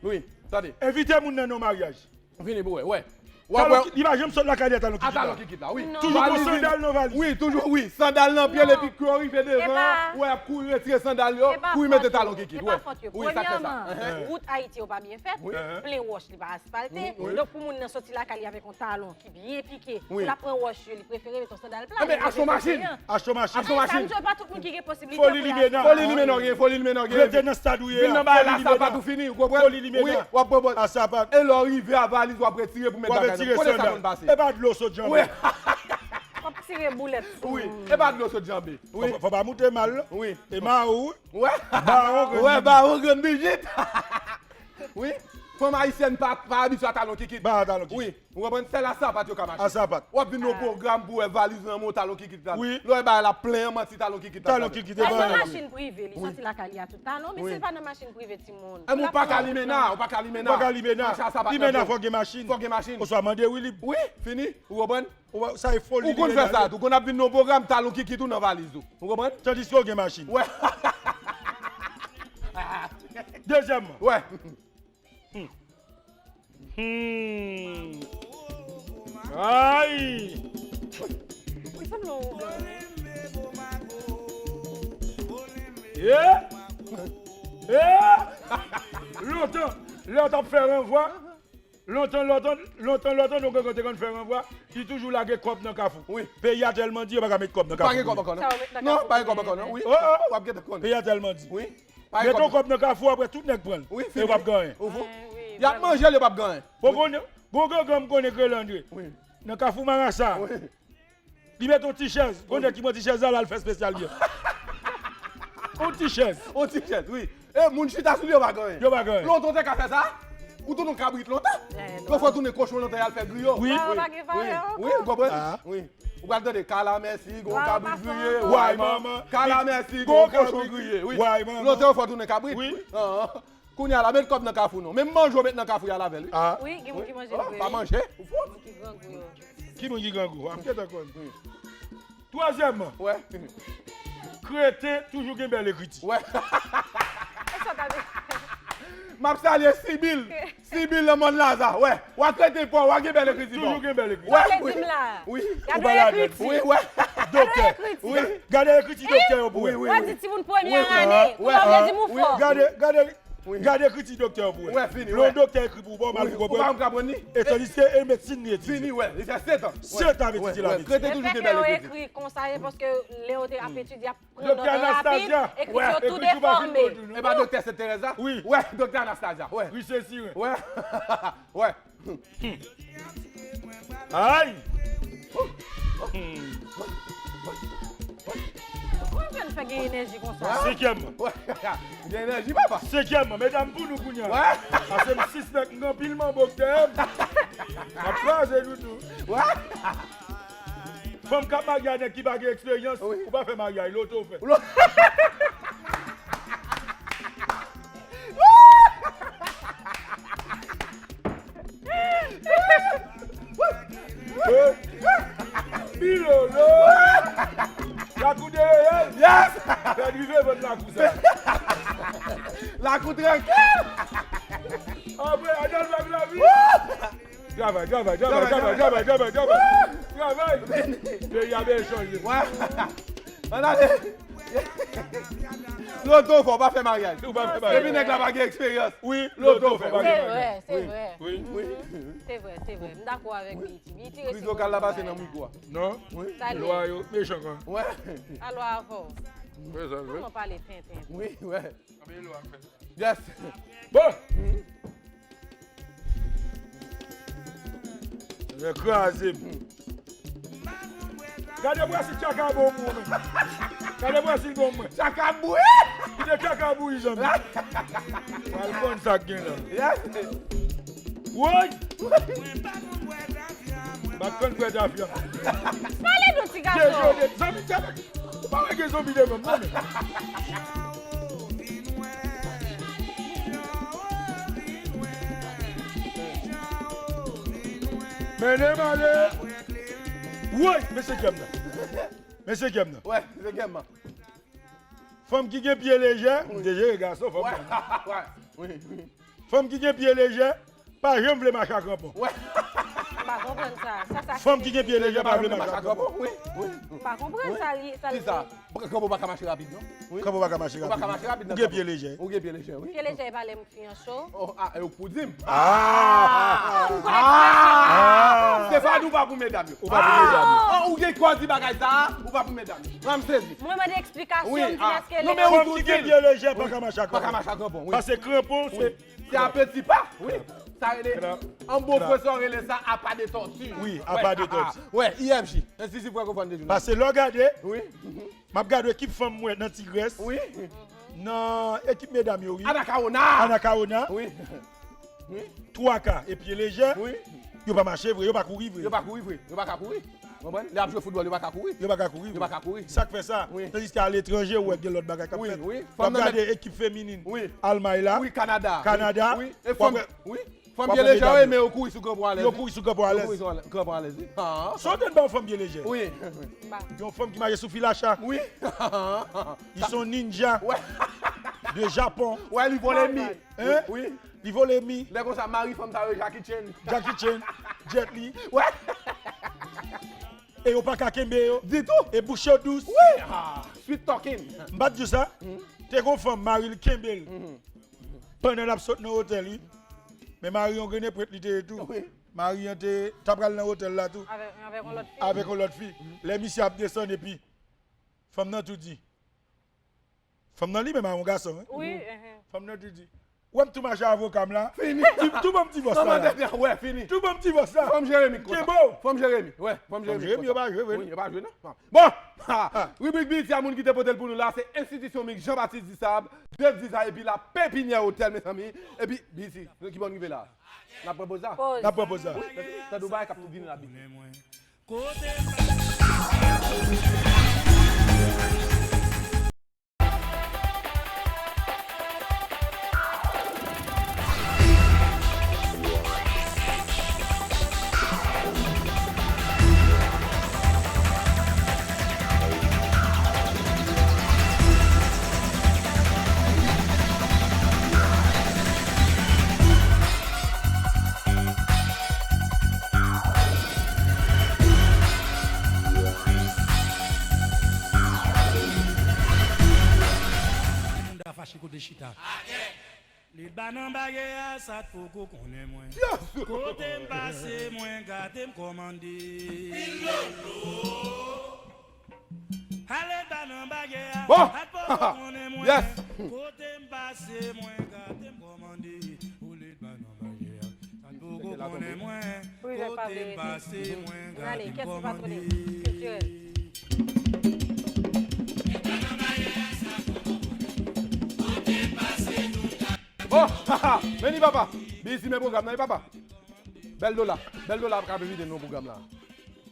Wi, tande. Envite moun nan nan maryaj. Vini pou wè, wè. Talon ki, li pa janm sot lakay li a talon kikit la. A talon kikit la, wi. Toujou gon sandal nan valiz. Wi, toujou, wi. Sandal nan pye l epi kò rive devan, wè, ap kouri retire sandal yo, kouri mete talon kikit, wè. Wi, sa k fè sa. Premyèman, wout Ayiti yo pa byen fèt, plen wòch, li pa asfalte. Donk pou moun nan soti lakay li avèk yon talon ki byen pike, pou l ap pran wòch yo, li prefere met yon sandal pla. Enben, achte yon machin. Achte yon machin. Achte yon machin. Sa m jwe pa tout moun ki gen posibilite pou l achte. Foli limena. Foli limena gen, foli limena gen. Rete nan stad ou ye a. Vin nan bagay la, sa pa tou fini, ou konprann? Foli limena. Wi, w ap pran bòt. A sapat. E lè w rive a valiz, w ap retire pou met bagay nan. W ap retire sandal. E pa dlo sot janbe. Wi. W ap tire boulèt sou moun. Wi, e pa dlo sot janbe. Wi. Fò, fò pa moute mal. Wi. E mawo, wi. Wè. Bawon grenn bijit. Wè, bawon grenn bijit. Wi. Fanm ayisyèn pa, pa abitye a talon kikit. Pa talon kikit. Wi, ou konprann? Sèl a sapat yo ka mache. A sapat. W ap vin nan yon pwogram pou wè valiz lan men w talon kikit la. Wi. Lè w wè bagay la plen an manti, talon kikit la. Talon kikit, e bagay la. Machin prive, li sòti lakay li a tout talon, men si l pa nan machin prive timoun. E men ou pa ka limena, ou pa ka limena. Ou pa ka limena. Mache a sapat. Limena fò gen machin. Fò gen machin. Oswa mande wi li. Wi, fini. Ou konprann? Ou wè, sa e foli. Ou konn fè sa tou. Konn ap vin nan pwogram, talon kikit ou nan valiz ou. Ou konprann? Tandiske w gen machin. Wè. Dezyèmman. Wè. Hmm. Ay! Li sanble yon oublan. Yeah! Yeah! Lontan, lè w t ap fè ranvwa, lontan, lontan, lontan, lontan, nou te konn fè ranvwa, li toujou lage kòb nan kafou. Wi. Peyi a tèlman di, yo pa ka met kòb nan kafou. Pa gen kòb ankò, non? Non, pa gen kòb ankò, non? Wi. Oh, oh. W ap gentan konn. Peyi a tèlman di. Wi. Met yon kòb nan kafou, apre tout nèg pran l. Wi, fini. E w ap gen anyen. Ou fou. Y ap manje l, yo p ap gen anyen. Bon, gon, gon gangan m konnen k rele Andre. Wi. Nan kafou Marasa. Wi. Li met yon ti chèz. Gon nèg ki pran ti chèz la, l al fè espesyal byen. Yon ti chèz. Yon ti chèz, wi. E moun chita sou li, yo pa gen anyen. Yo pa gen anyen. Lontan, w te ka fè sa. Ou tounen yon kabrit lontan. Yo fè w tounen kochon lontan, y al fè griyo. Wi. Wi, wi, ou konprann? Wi. Ou pral tande kalamèsi, gon kabrit griye, way manman. Kalamèsi, gon kochon griye, wi. Lontan yo fè w tounen kabrit. Wi. Kounye a la, met kòb nan kafou non. Menm manje w met nan kafou y al avè l, wi. Wi, gen moun ki manje l vre, wi. Pa manje, ou fou. Ki moun ki grangou? W ap gentan konn. Twazyèmman, kreten toujou gen bèl ekriti. M ap salye Sibyl. Sibyl nan Mòn Laza, wè. W a kreten pa w, w a gen bèl ekriti pa w. Toujou gen bèl ekriti. Wè, wi. Wi. Gade ekriti. Wi, wè. Doktè. Wi. Gade ekriti doktè yo pou wè. Wi, wi, wi. Wè, di timoun premyè ane, ou pa vle di m ou fò. Gade, gade, gade ekriti doktè yo pou wè. Wè, fini, wè. Lè yon doktè ekri pou ou, ou pa konprann. Ou pa konprann li. E tandiske e medsin li etidye. Fini, wè. Li fè sèt an. Sèt an ap etidye la medsin. Kreten toujou gen bèl ekriti. Yo fè ke yo ekri konsa, se paske lè yo te ap etidye, ap pran nòt yo rapid, ekriti yo tou defòme. E pa doktè Sent Terèz la? Wi. Wè, doktè Anastasia, wè. Wi, se si, wè. Wè. Wè. Ay! Kòman fè n fè gen enèji konsa? Senkyèm. Wè. Gen enèji, papa. Senkyèm, medam pou nou kounye a. Wè. Pase m sispèk m gen anpil manbo k dèyè m. M ap kraze doudou. Wè. Fanm k ap marye a nèg ki pa gen eksperyans, ou pa fè maryaj, loto w fè. Bilolo! Lakou de reyèl! Yes! Fè rive vann lakou sa. Lakou trankil! Apre, adan l pa gen lavi! Travay, travay, travay, travay, travay, travay, travay. Travay. Peyi a byen chanje. Wè. Ann ale. Loto fò, pa fè maryaj. Ou pa fè maryaj. Epi nèg la pa gen eksperyans. Wi, loto fò, pa gen maryaj. Se vre, se vre. Wi. Se vre, se vre. M dakò avèk Biti. Biti resi. Kriz lokal la pase nan mikwo a. Non. Wi. Lwa yo mechan kan. Wè. A lwa a fò. Kòman pale tenten. Wi, wè. Yes. Bon. Nèg kraze m. Gade Brasil tchaka bon pou mwen. Gade Brasil bon mwen. Tchaka bouyi. Kite tchaka bouyi zanmi. Al konn sa k gen la. Yes. Woy. Bakan kwè tafya. Pale nou ti gason. Dejode zanmi tchaka. Ou pa wè gen zonbi devan m non men. Mennen m ale. Woy, men senkyèm nan. Men senkyèm nan. Wè, senkyèm nan. Fanm ki gen pye lejè, m te jere gason, fanm nan. Wè, wè. Wi, wi. Fanm ki gen pye lejè, pa janm vle mache a kranpon. Wè. M pa konprann sa. Sa, sa siyifi. Fanm ki gen pye lejè pa vle mache a kranpon. Wi, wi. M pa konprann sa li, sa li. Kisa? Kranpon pa ka mache rapid, non. Wi. Kranpon pa ka mache rapid. Ou pa ka mache rapid nan kranpon. Ou gen pye lejè. Ou gen pye lejè, wi. Pye lejè e pa lè m fiyanse w. Oh, ah, e ou k pou di m. Ah! Ah, m konnen ekspresyon an. Ah! Stefani, ou pa pou medam yo. Ou pa pou medam yo. Ah, ou gen kò di bagay sa a, ou pa pou medam yo. Mwen, m sezi. Mwen mande eksplikasyon, m di èske lè. Non, men ou tou di l. Fanm ki gen pye lejè pa ka mache a kranpon. Pa ka mache a kranpon, wi. Paske kranpon, se Se a peti pa, wi. Sa rele, an bon fransè, yo rele sa apa de tòti. Wi, apa de tòti. Wè, I F J, Enstiti Frankofòn de Jounal. Paske lè w gade, wi, m ap gade ekip fanm mwen nan Tigrès. Wi. Nan ekip medam yo, wi. Anakawona. Anakawona. Wi. Twa ka e pye lejè, yo pa mache vre, yo pa kouri vre. Yo pa kouri vre, yo pa ka kouri. Konprann? Lè y ap jwe foutbòl, yo pa ka kouri. Yo pa ka kouri vre. Yo pa ka kouri. Sa k fè sa? Tandiske aletranje, ou wè gen lòt bagay k ap fèt. W ap gade ekip feminin Almay la, Kanada. Kanada. Fanm pye lejè yo, men yo kouri sou kranpon alèz. Yo kouri sou kranpon alèz. Kranpon alèz, wi. Sa w te ba yon fanm pye lejè? Wi. Yon fanm ki mache sou fil a cha. Wi. Li se yon ninja de Japon. Wè, li vole mi. Hein? Wi. Li vole mi. Lè konsa, mari fanm sa yo, Jackie Chan. Jackie Chan, Jet Li. Wè. E yo pa ka kenbe yo. Ditou. E bouch yo dous. Wi. Ah, sweet talking. M pa t di w sa. Te gon fanm, mari l kenbe l. Pandan l ap sot nan otèl, wi. Men mari yon grenn epret li te ye tou. Wi. Mari an te, t ap pral nan otèl la tou. Avèk, avèk yon lòt fi. Avèk yon lòt fi. Lè misye ap desann epi fanm nan tou di. Fanm nan li menm a yon gason, wi. Wi, enhen. Fanm nan tou di. Ou wè m tou mache avoka m la. Fini. Tou ban m divòs la. Wè, fini. Tou ban m divòs la. Fanm Jeremi konsa. Kenbe w. Fanm Jeremi. Wè, fanm Jeremi. Fanm Jeremi, yo pa jwe vre. Wi, yo pa jwe non. Bon, ribrik Bizi a moun ki te pote l pou nou la, se enstitisyon Mik Jean Baptiste Dissab, Dave Disa epi la Pépinière Hotel, mezanmi. Epi, Bizi, nou ki bò n rive la? N ap pran poz la? Poz. N ap pran poz la. Wi, tande yon bagay k ap vini la, Bizi. Kote Moun ta fache kote chita. Li ba nan bagay a sa t poko konnen mwen. Kote m pase mwen gade m kòmande. Ale ba nan bagay a. Bon. Hat poko konnen mwen. Yes. Kote m pase mwen gade m kòmande. Ou le ba nan bagay a. Hat poko konnen mwen. Kote m pase mwen gade m kòmande. Bon, men ni papa. Bizi men pwogram nan, wi papa. Bèl dola. Bèl dola ap ka envite nou nan pwogram la.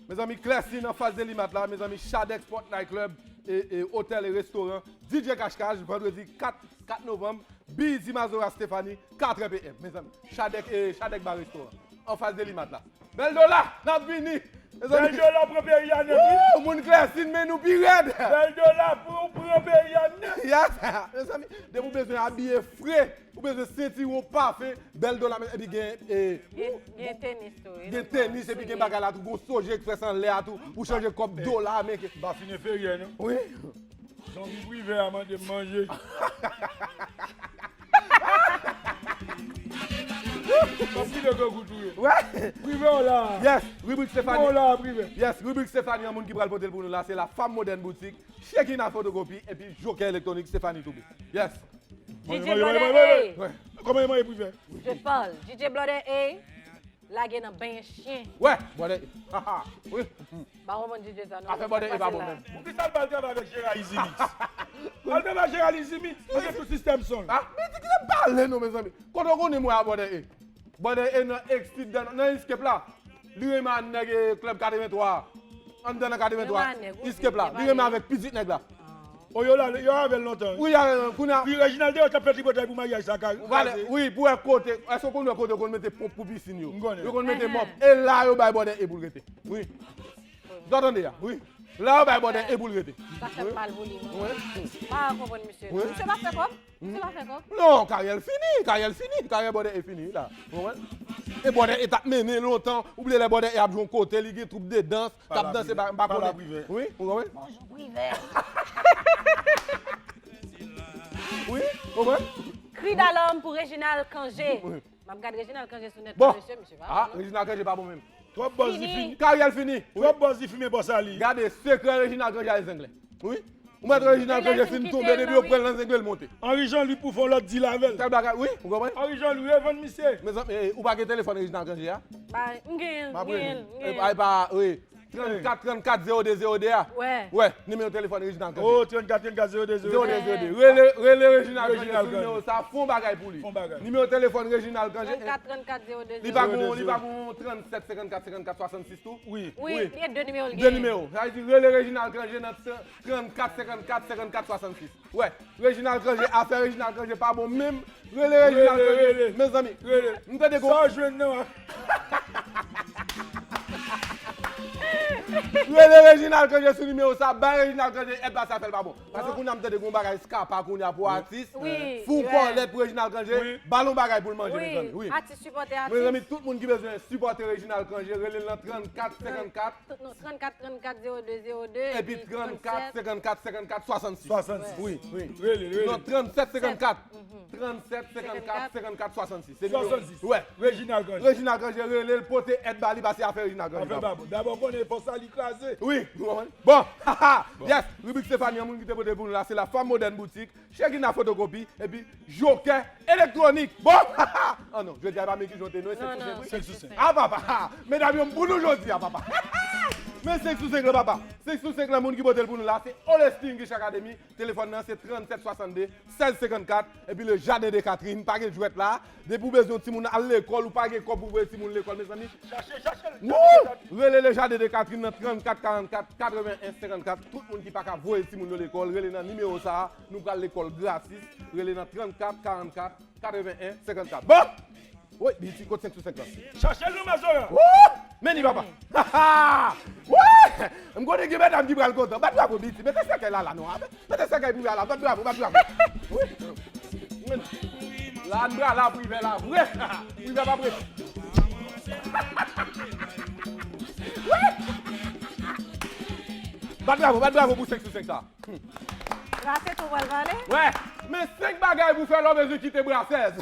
Mezanmi, Clèsin anfas de Limat la, mezanmi, Shadek Sport Night Club, e, e, otèl e restoran, D J Cash Cash, vandredi kat, kat novanm, Bizi Mazora Stephanie, katrè P M, mezanmi. Shadek, e, Shadek Bar Restoran, anfas de Limat la. Bèl dola, n ap vini. Mezanmi. Bèl dola pran peyi a nèt, wi. Woo, moun Clèsin, men nou pi rèd. Bèl dola pou pran peyi a nèt. Yes, mezanmi, depi w bezwen abiye fre, ou bezwen senti w pafen, Bèl dola, men, epi gen, e, gen, gen tenis tou, wi. Gen tenis, epi gen bagay la tou, gon Sogeexpress anlè a tou, pou chanje kòb dola, men ke. M pa fin enferyè, non. Wi. Zonbi Privè a mande m manje. Kòm ki de gwo gout ou ye? Wè. Privè w la. Yes, ribrik Stephanie. Ou la, Privè. Yes, ribrik Stephanie, yon moun ki pral pote l pou nou la, se la Femme Moderne Boutique, Shekina Fotokopi, epi Joker Elektwonik, Stephanie Toubou. Yes. D J Blòdè A. Wè. Kòman e manje Privè? Je parle. D J Blòdè A. Lage nan benyen chen. Wè, Blòdè A. Ha, ha. Wi. Pa konprann D J sa, non. Afè Blòdè A pa bon menm. Poukisa l pa al travay avèk Gérard Easy Mix? Al travay Gérard Easy Mix, li gen tout sistèm son. Ah, men di ki sa pale non, mezanmi. Kote w konnen mwen a Blòdè A? Blòdè A nan Escape, nan, nan Escape la. Li renmen a nèg, e, Club katreventwa. Anndan nan katreventwa. Escape la. Li renmen avèk pitit nèg la. O, yo la, yo avè l lontan, wi. Wi, avè l, kounye a. Wi, Reginald deyò t ap fè tripotay pou maryaj sa ka kraze. Wi, pou wè kote, èske w konn wè kote yo konn mete ponp pou pisin yo? M konnen. Yo konn mete mòp. E la yo bay Blòdè A pou l rete. Wi. Sa w tande a? Wi. La yo bay Blòdè A pou l rete. Sa fè m mal pou li, wi. Wi. Pa konprann misye. Wi. Misye pa fè kòb. Misye pa fè kòb. Non, karyè l fini, karyè l fini, karyè Blòdè A fini la. Ou konprann? E Blòdè A t ap mennen lontan, ou bliye lè Blòdè A ap jwe yon kote, li gen twoup de dans, k ap danse, m pa konnen. Wi, ou konprann? Bonjou, Privè. Wi, ou konprann? Kri d'alarm pou Reginald Cangé. Wi. M ap gad Reginald Cangé sou nèt la, mesye, misye pa bon, non. Ah, Reginald Cangé pa bon menm. Twòp bòz li fini. Karyè l fini. Twòp bòz li fini, bòs sa li. Gade, sekrè Reginald Cangé al zenglen. Wi. Ou mèt Reginald Cangé fin tonbe, depi yo pran l nan zenglen, l monte. Henri Jean Louis pou fè yon lòt deal avè l. Tèl bagay, wi, ou konprann? Henri Jean Louis, revann misye. Mezanmi, e, ou pa gen telefòn Reginald Cangé a? Ba, m genyen l, m genyen l, m genyen l. E, e, pa, wi. trannkat trannkat zewo de zewo de a. Wè. Wè, nimewo telefòn Reginald Cangé. Oh, trannkat trannkat zewo de zewo de. Zewo de zewo de. Rele, rele Reginald Cangé sou nimewo sa, fè yon bagay pou li. Fè yon bagay. Nimewo telefòn Reginald Cangé. Trannkat trannkat zewo de zewo de. Li pa gon, li pa gon trannsèt senkannkat senkannkat swasannsis tou? Wi. Wi, wi. Li gen de nimewo l gen. De nimewo. Sa vle di rele Reginald Cangé nan trannkat senkannkat senkannkat swasannsis. Wè, Reginald Cangé, afè Reginald Cangé pa bon menm. Rele Reginald Cangé. Rele, rele. Mezanmi, rele. M tande gon. Sa w jwenn nan? Rele Reginald Cangé sou nimewo sa, bay Reginald Cangé èd pase afè l pa bon. Paske kounye a m tande gon bagay Scapa kounye a pou atis. Wi. Fè yon kòlèt pou Reginald Cangé, ba l yon bagay pou l manje, mezanmi. Wi. Atis sipòte atis. Mezanmi, tout moun ki bezwen sipòte Reginald Cangé, rele l nan trannkat senkannkat. Non, trannkat trannkat zewo de zewo de, epi trannkat senkannkat senkannkat swasannsis. Swasannsis. Wi, wi. Rele, rele. Non, trannsèt senkannkat. Trannsèt senkannkat senkannkat swasannsis. Se nimewo. Swasannsis. Wè. Reginald Cangé. Reginald Cangé, rele l, pote èd ba li, pase afè Reginald Cangé. Afè pa bon. Dabò konnen fòs la li kraze. Wi, nou konprann? Bon, haha, yes, ribrik Stéphanie, yon moun ki te pote pou nou la, se la Femme Moderne Boutique, Chekina Fotokopi, epi Jokè Elektwonik. Bon, ah non, jodi a pa men ki jodi non, e senk sou senk, wi. Senk sou senk. Ah, papa, medam yo, m pou nou jodi a, papa. Men senk sou senk lan, papa. Senk sou senk lan, moun ki pote l pou nou la, se Olesty English Academy. Telefòn nan se trannsèt swasannde, sèz senkannkat, epi le Jardin de Catherine, pa gen jwèt la. Depi w bezwen yon timoun al lekòl, ou pa gen kòb pou voye timoun lekòl, mezanmi. Chache, chache l. Wou! Rele le Jardin de Catherine nan trannkat karannkat katreven en senkannkat. Tout moun ki pa ka voye timoun yo lekòl, rele nan nimewo sa a. Nou pral lekòl gratis. Rele nan trannkat karannkat katreven en senkannkat. Bon! Woy, Biti, kot senk sou senk lan? Chache l non, Mazora. Wou! Men li, papa. Woy! M konnen gen medam ki pral kontan. Bat bravo, Biti. Mete sèkèy la, la, non. Mete sèkèy pou la, la. Bat bravo, bat bravo. Wi. La n pral la, privè la vre. Privè pa prese. Wi. Bat bravo, bat bravo pou senk sou senk sa. Brasè tou pral vale. Wè, men senk bagay pou fè lè w bezwen kite Brasèz.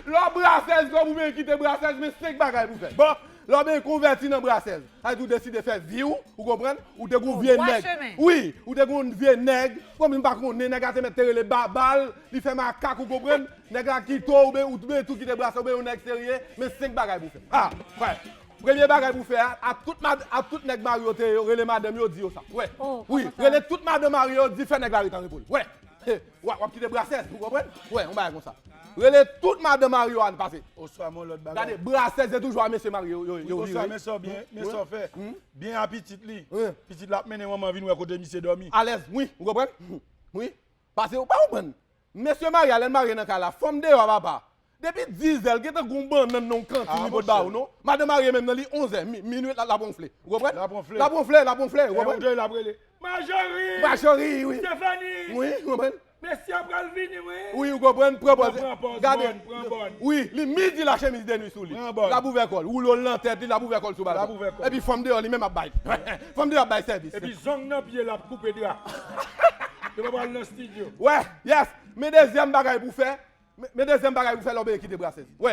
Lè w Brasèz, lè w bezwen kite Brasèz, men senk bagay pou fè. Bon, lè w bezwen konvèti nan Brasèz. Sa vle di w deside fè vi w, ou konprann? Ou te gon vye nèg. Wi, ou te gon vye nèg. Bon, men m pa konnen, nèg la te mèt te rele Babal, li fè makak, ou konprann? Nèg la kite w, oubyen ou te tou kite Brasèz, oubyen yon nèg serye, men senk bagay pou fè. Ha, frè. Premye bagay pou fè a, a tout mad-, a tout nèg mari yo te rele madanm yo, di yo sa. Wè. Wi, rele tout madanm mari yo, di fè nèg la ret an repo l. Wè. W ap, w ap kite Brasèz, ou konprann? Wè, yon bagay konsa. Rele tout madanm mari yo ann pase. Oswa men yon lòt bagay. Gade, Brasèz se toujou a mesye mari yo, yo, yo vire. Oswa men sa w byen, men sa w fè. Byen a pitit li. Pitit la ap mennen manman vin wè kote misye dòmi. Alèz, wi, ou konprann? Wi. Pase, ou pa konprann? Mesye marye a, lè l marye nan kay la, fanm deyò a, papa. Depi diz è, l gentan gon bannann nan yon kantin li pot ba ou, non? Madanm marye menm nan li onz è, mi-, minui, l ap wonfle. Ou konprann? L ap wonfle. L ap wonfle, l ap wonfle, ou konprann? Majori! Majori, wi. Stéphanie! Wi, ou konprann? Mesye a pral vini, wi. Wi, ou konprann? Pran pòz, pran pòz, gade. Pran bòn, pran bòn. Wi, li midi la chemiz de nwi sou li. Pran bòn. L ap ouvè kò l. Woulo l nan tèt li, l ap ouvè kò l sou balkon. L ap ouvè kò l. Epi fanm deyò li menm ap bay. Fanm deyò ap bay sèvis. Epi zong nan pye l ap koupe dra. Yo pa pral nan estidyo. Wè, yes. Men dezyèm bagay pou fè, Men, men dezyèm bagay pou fè lè w bezwen kite Brasèz. Wè.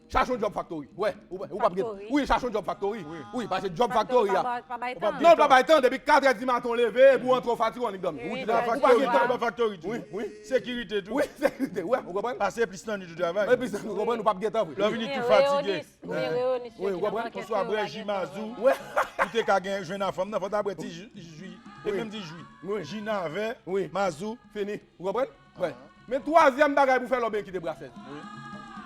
Chache yon djòb faktori. Wè. Ou, ou p ap gen. Faktori. Wi, chache yon djòb faktori. Wi. Wi, paske djòb faktori a. Pa bay, pa bay tan. Non, l pa bay tan. Depi katrè di maten w leve, epi w antre w fatige, w annik dòmi. Ou kite la. Ou pa gen tan. Faktori, faktori tou. Wi, wi. Sekirite tou. Wi, sekirite. Wè, ou konprann? Pase plis nan nwi ou travay. Epi, ou konprann, ou p ap gen tan vre. Lè w vini tou fatige. Wi, ou konprann? Oswa bwè ji mazou. Wè. Ou te ka gen jwenn a fanm nan, fò w ta bwè ti ji, ji. E menm ti ji. Wi. Ji navè, mazou. Fini. Ou konprann? Wè. Men twazyèm bagay pou fè lè w bezwen kite Brasèz. Wi.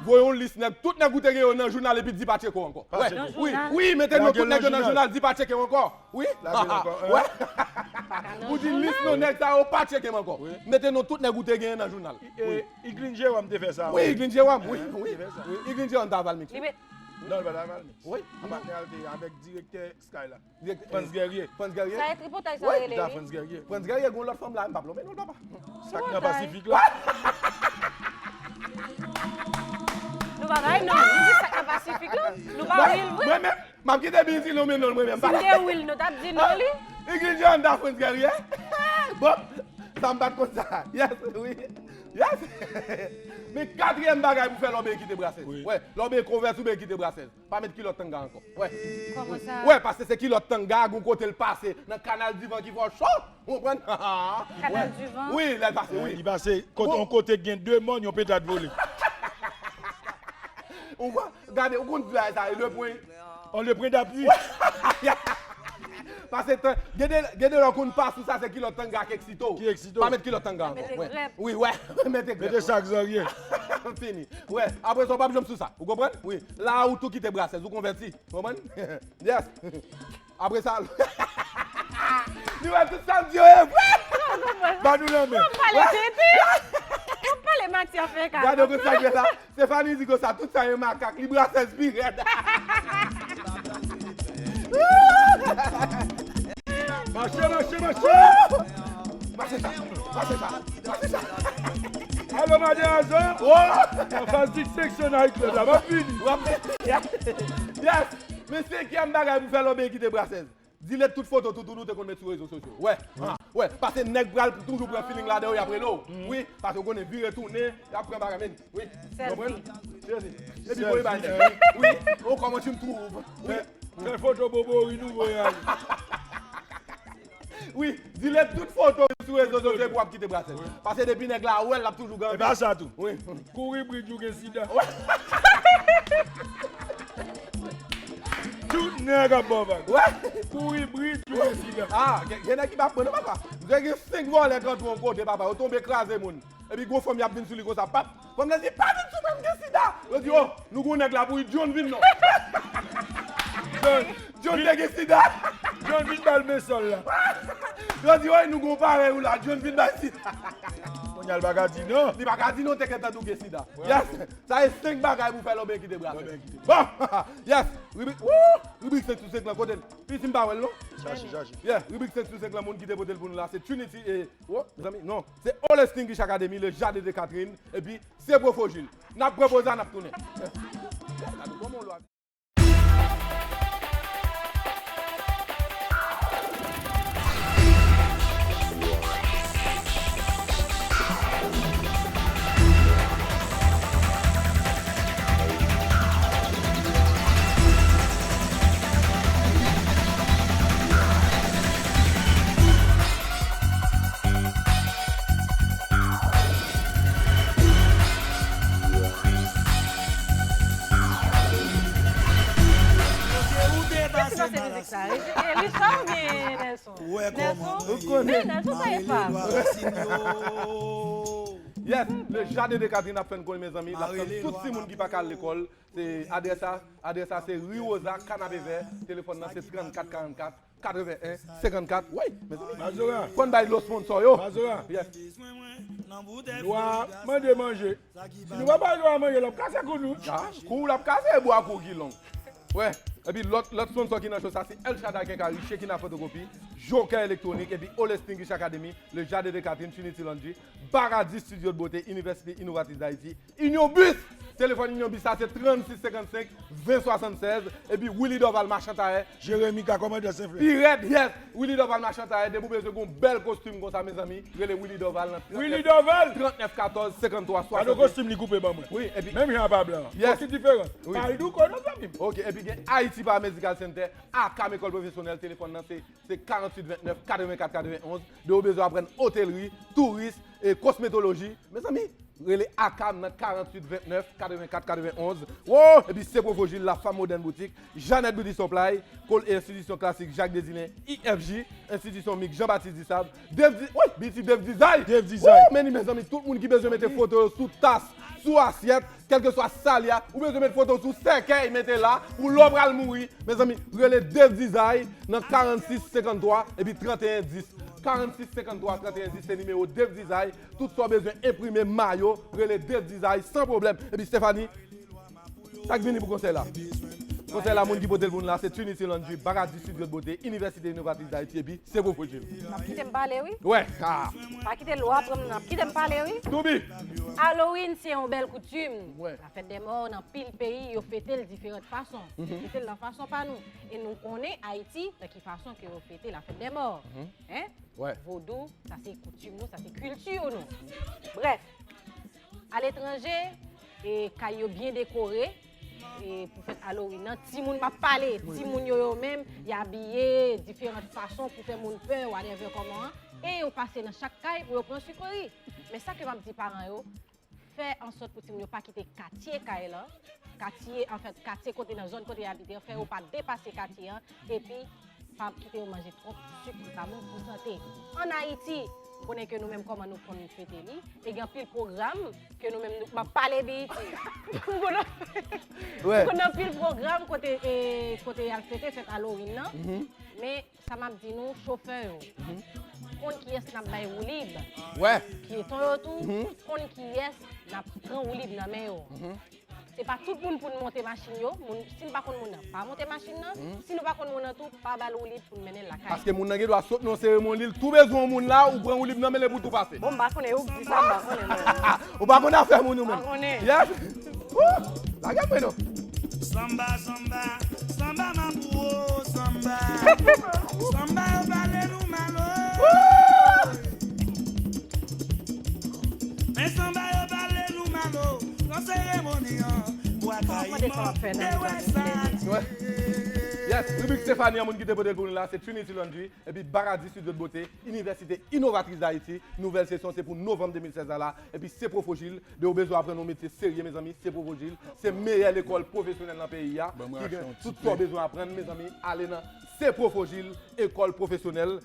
Voye yon lis nèg, tout nèg ou te gen yo nan jounal epi di pa tcheke w ankò. Pa tcheke. Wi, wi, mete non tout nèg yo nan jounal, di pa tcheke w ankò. Wi. Lage l ankò. Wè. Ou di lis non nèg sa yo pa tcheke m ankò. Wi. Mete non tout nèg ou te gen nan jounal. Wi. Iglin Jewòm te fè sa. Wi, Iglin Jewòm, wi, wi. Iglin Jewòm ta Valmix. Non, li pa ta Valmix. Wi. Li pa te al te avèk direktè Sky la. Frantz Guerrier. Frantz Guerrier? Sa e tripotay sa rele, wi. Frantz Guerrier. Frantz Guerrier, gon lòt fanm la, m pa plonbe non, papa. Sak nan Pasifik la. Nou pa bay non, nou di sak nan Pasifik la. Nou pa wil vre. Mwen menm, m ap kite Biti non, men non, mwen menm. Si m te wil, nou t ap di non li. Iglin Jewòm ta Frantz Guerrier. Bon, sa m pa t konn sa. Yes, wi. Yes. Men katriyèm bagay pou fè lè w bezwen kite Brasèz. Wi. Wè, lè w bezwen konvèti, w bezwen kite Brasèz. Pa met kilòt tanga ankò. Wè. Kòman sa? Wè, paske se kilòt tanga, gon kote l pase nan kanal divan ki fè w cho. Ou konprann? Kanal divan? Wi, lè l pase, wi. Li pase kote, yon kote gen de mòn, yon petat vole. Ou konprann? Gade, ou konn bagay sa, e le pwen. On le pwen dapui. Pase tan, gen de, gen de lè w konn pa sou sa, se kilòt tanga k eksite w. Ki eksite w? Pa met kilòt tanga ankò. Mete grèp. Wi, wè, mete grèp. Mete sak zanryen. Fini. Wè, apre sa, w p ap janm sou sa. Ou konprann? Wi. La, ou tou kite brasèz, ou konvèti. Ou konprann? Yes. Apre sa, li wè tout sa m di yo ye vre. Ba nou lanmen. Ou pale tete. Ou pale mati an fè ka. Gade, ou konn sa k fè sa? Stéphanie di konsa, tout sa yon makak, li brasèz pi rèd. Mache, mache, mache! Mache sa, mache sa, mache sa. Alo, madanm! Oh! Anfas Distinction Night Club la, m ap vini. W ap, yes! Men senkyèm bagay pou fè lòbey kite brasèz. Delete tout foto toutouni w te konn met sou rezo sosyo. Wè, ha, wè, paske nèg pral toujou pran feeling la de ou, y ap rele w. Wi, paske ou konnen vire tounen, y ap pran bagay, men, wi. Selfie. Konprann? Selfie. Epi voye bay nèg. Wi, oh, comment tu me trouves? Wi. Fè, fè foto bobori nou voye ale. Wi, delete tout foto sou rezo sosyo epi w ap kite brasèz. Wi. Paske depi nèg la wè l, l ap toujou gade. E pa sa tou. Wi. Kouri bri di w gen sida. Tout nèg ap ba w vag. Wè. Kouri bri di w gen sida. Ah, gen, gen nèg ki pa pran non, papa. M te gen senk vòlè k rantre yon kote, papa. Yo tonbe kraze moun. Epi gwo fanm y ap vin sou li konsa, pap. Fanm nan di, "Pa vin sou mwen, m gen sida." Yo di, "Oh, nou gon nèg la pou li, John vin non." John, John te gen sida. John vin ba l men sòl la. Yo di, "Oy, nou gon parèy ou la, John vin bay sida." Kounye a l pa ka di non. Li pa ka di non, te gentan di w gen sida. Yes. Sa e senk bagay pou fè lòbey kite brasèz. Lòbey kite. Bon, yes, ribrik, woo, ribrik senk sou senk lan, kote l? Piti m pa wè l non. Chache, chache. Yeah, ribrik senk sou senk lan, moun ki te pote l pou nou la, se Trinity e, woo, zanmi, non, se All Extinguish Academy, le jardin de Catherine, epi se Pwofojil. N ap pran poz la, n ap tounen. Yes. Gade kòman w lwa. Kisa se mizik sa? E, e Richard oubyen Nelson? Ou wè kòman mwen ye. Wi, Nelson pa ye pa. Yes, le jardin de Catherine ap fè n konnen, mezanmi, l ap tann tout timoun ki pa ka al lekòl. Se adrès la, adrès la se ri Woza, Kanapevè, telefòn nan se trannkat karannkat katreven en senkannkat. Wi, mezanmi. Mazora. Fò n bay lòt sponsor yo. Mazora. Yes. Lwa mande manje. Si nou pa bay lwa manje, l ap kase kou nou. Ah, kou l ap kase, bwa kou ki long. Wè, epi lòt, lòt sponsor ki nan show sa, se El Shaddai Kenkayri, Shekina Fotokopi, Joker Elektronik, epi All Extinguish Academy, Le Jardin de Catherine, Trinity Laundry, Paradis Studio de Beauté, Université Innovatrice d'Haïti, Union Bus. Telefòn Union Bus la se trannsis senkannsenk ven swasannsèz. Epi Willy Dorval Machan Tayè. Jeremi ka kòmandan Senflè. Pi rèd, yes. Willy Dorval Machan Tayè. Depi w bezwen gon bèl kostim konsa, mezanmi, rele Willy Dorval nan Willy Dorval! Trannèf katòz senkanntwa swasannnèf. Gade kostim li koupe ban mwen. Wi, epi menm jan a pa blan. Yes. Bon, ki diferans? Wi. Pa l douko non, zanmi m. Ok, epi gen Haiti Paramedical Center, Akam Ekòl Pwofesyonèl, telefòn nan se, se karannwit ventnèf katrevenkat katrevenonz. Depi w bezwen aprann otelri, touris, e kosmetoloji, mezanmi, rele Akam nan karannwit ventnèf katrevenkat katrevenonz. Wo! Epi se Pwofojil, La Femme Moderne Boutique, Jeannette Beauty Supply, Kol e Enstitisyon Klasik Jacques Désilin, I F J, Enstitisyon Mik Jean Baptiste Dissab, Dave Di-, woy, Biti Dave Design. Dave Design. Woo! Men li, mezanmi, tout moun ki bezwen mete foto yo sou tas, sou asyèt, kèlkeswa sa l ye a, ou bezwen met foto w sou sèkèy, mete la, pou lè w pral mouri. Mezanmi, rele Dave Design nan karannsis senkanntwa epi tranteyen dis. Karannsis senkanntwa tranteyen dis se nimewo Dave Design. Tout sa w bezwen enprime, mayo, rele Dave Design san pwoblèm. Epi Stephanie, sa k vini pou konsèy la? Konsèy la, moun ki pote l pou nou la, se Trinity Laundry, Paradis Studio de Beauté, Université Innovatrice d'Haïti, epi se Pwofojil. N ap kite m pale, wi. Wè. Ah. Pa kite lwa pran m, n ap kite m pale, wi. Toubi. Halloween se yon bèl koutim. Wè. Lafèt dè mò, nan pil peyi, yo fete l diferan fason. Mhm. Yo fete l nan fason pa nou. E nou konnen Ayiti, nan ki fason ke yo fete lafèt dè mò. Mhm. Hein? Wè. Vodou, sa se koutim nou, sa se kilti nou. Brèf, aletranje, e, kay yo byen dekore, e, pou fèt Halloween nan, timoun m ap pale, wi, timoun yo, yo menm, y abiye diferan fason pou fè moun pè, whatever kòman, e yo pase nan chak kay pou yo pran sikori. Men sa ke m ap di paran yo, fè ansòt pou timoun yo pa kite katye kay lan, katye, anfèt, katye kote nan zòn kote y abite an, fè yo pa depase katye an, epi pa kite yo manje twòp sik ki pa bon pou sante. Ann Ayiti, konnen ke nou menm kòman nou konn fete li, e gen anpil pwogram ke nou menm nou, m ap pale B E T. Ou konn, ou konn anpil pwogram kote, e, kote y al fete fèt Halloween nan. Men, sa m ap di nou, chofè yo, konn kiyès n ap bay woulib. Pyeton yo tou, konn kiyès n ap pran woulib nan men yo. Se pa tout moun pou n monte machin yo. Moun, si n pa konn moun nan, pa monte machin nan. Si nou pa konn moun nan tou, pa ba l woulib pou n mennen l lakay. Paske moun nan gen dwa sot nan yon seremoni, l tou bezwen yon moun la, ou pran woulib nan men l epi w tou pase. Bon, m pa konnen, ou k di sa, m pa konnen, mwen. Ou pa konn afè moun ou menm. Pa konnen. Yes. Woo! Lage mwen non. Samba, samba, samba mapou, samba. Samba yo pale nou malo. Men samba yo pale nou malo. Nan seremoni an, bwa kayiman, te wè sa. Yes, ribrik Stéphanie, yon moun ki te pote l pou nou la, se Trinity Laundry, epi Baradi Studio de Beauté, Université Innovatrice d'Haïti, nouvèl sesyon se pou novanm de mil sèz la la, epi se Profojil, de ou bezwen aprann yon metye serye, mezanmi, se Profojil, se meyè lekòl pwofesyonèl nan peyi a, ki gen tout sa w bezwen aprann, mezanmi, ale nan se Profojil, ekòl pwofesyonèl.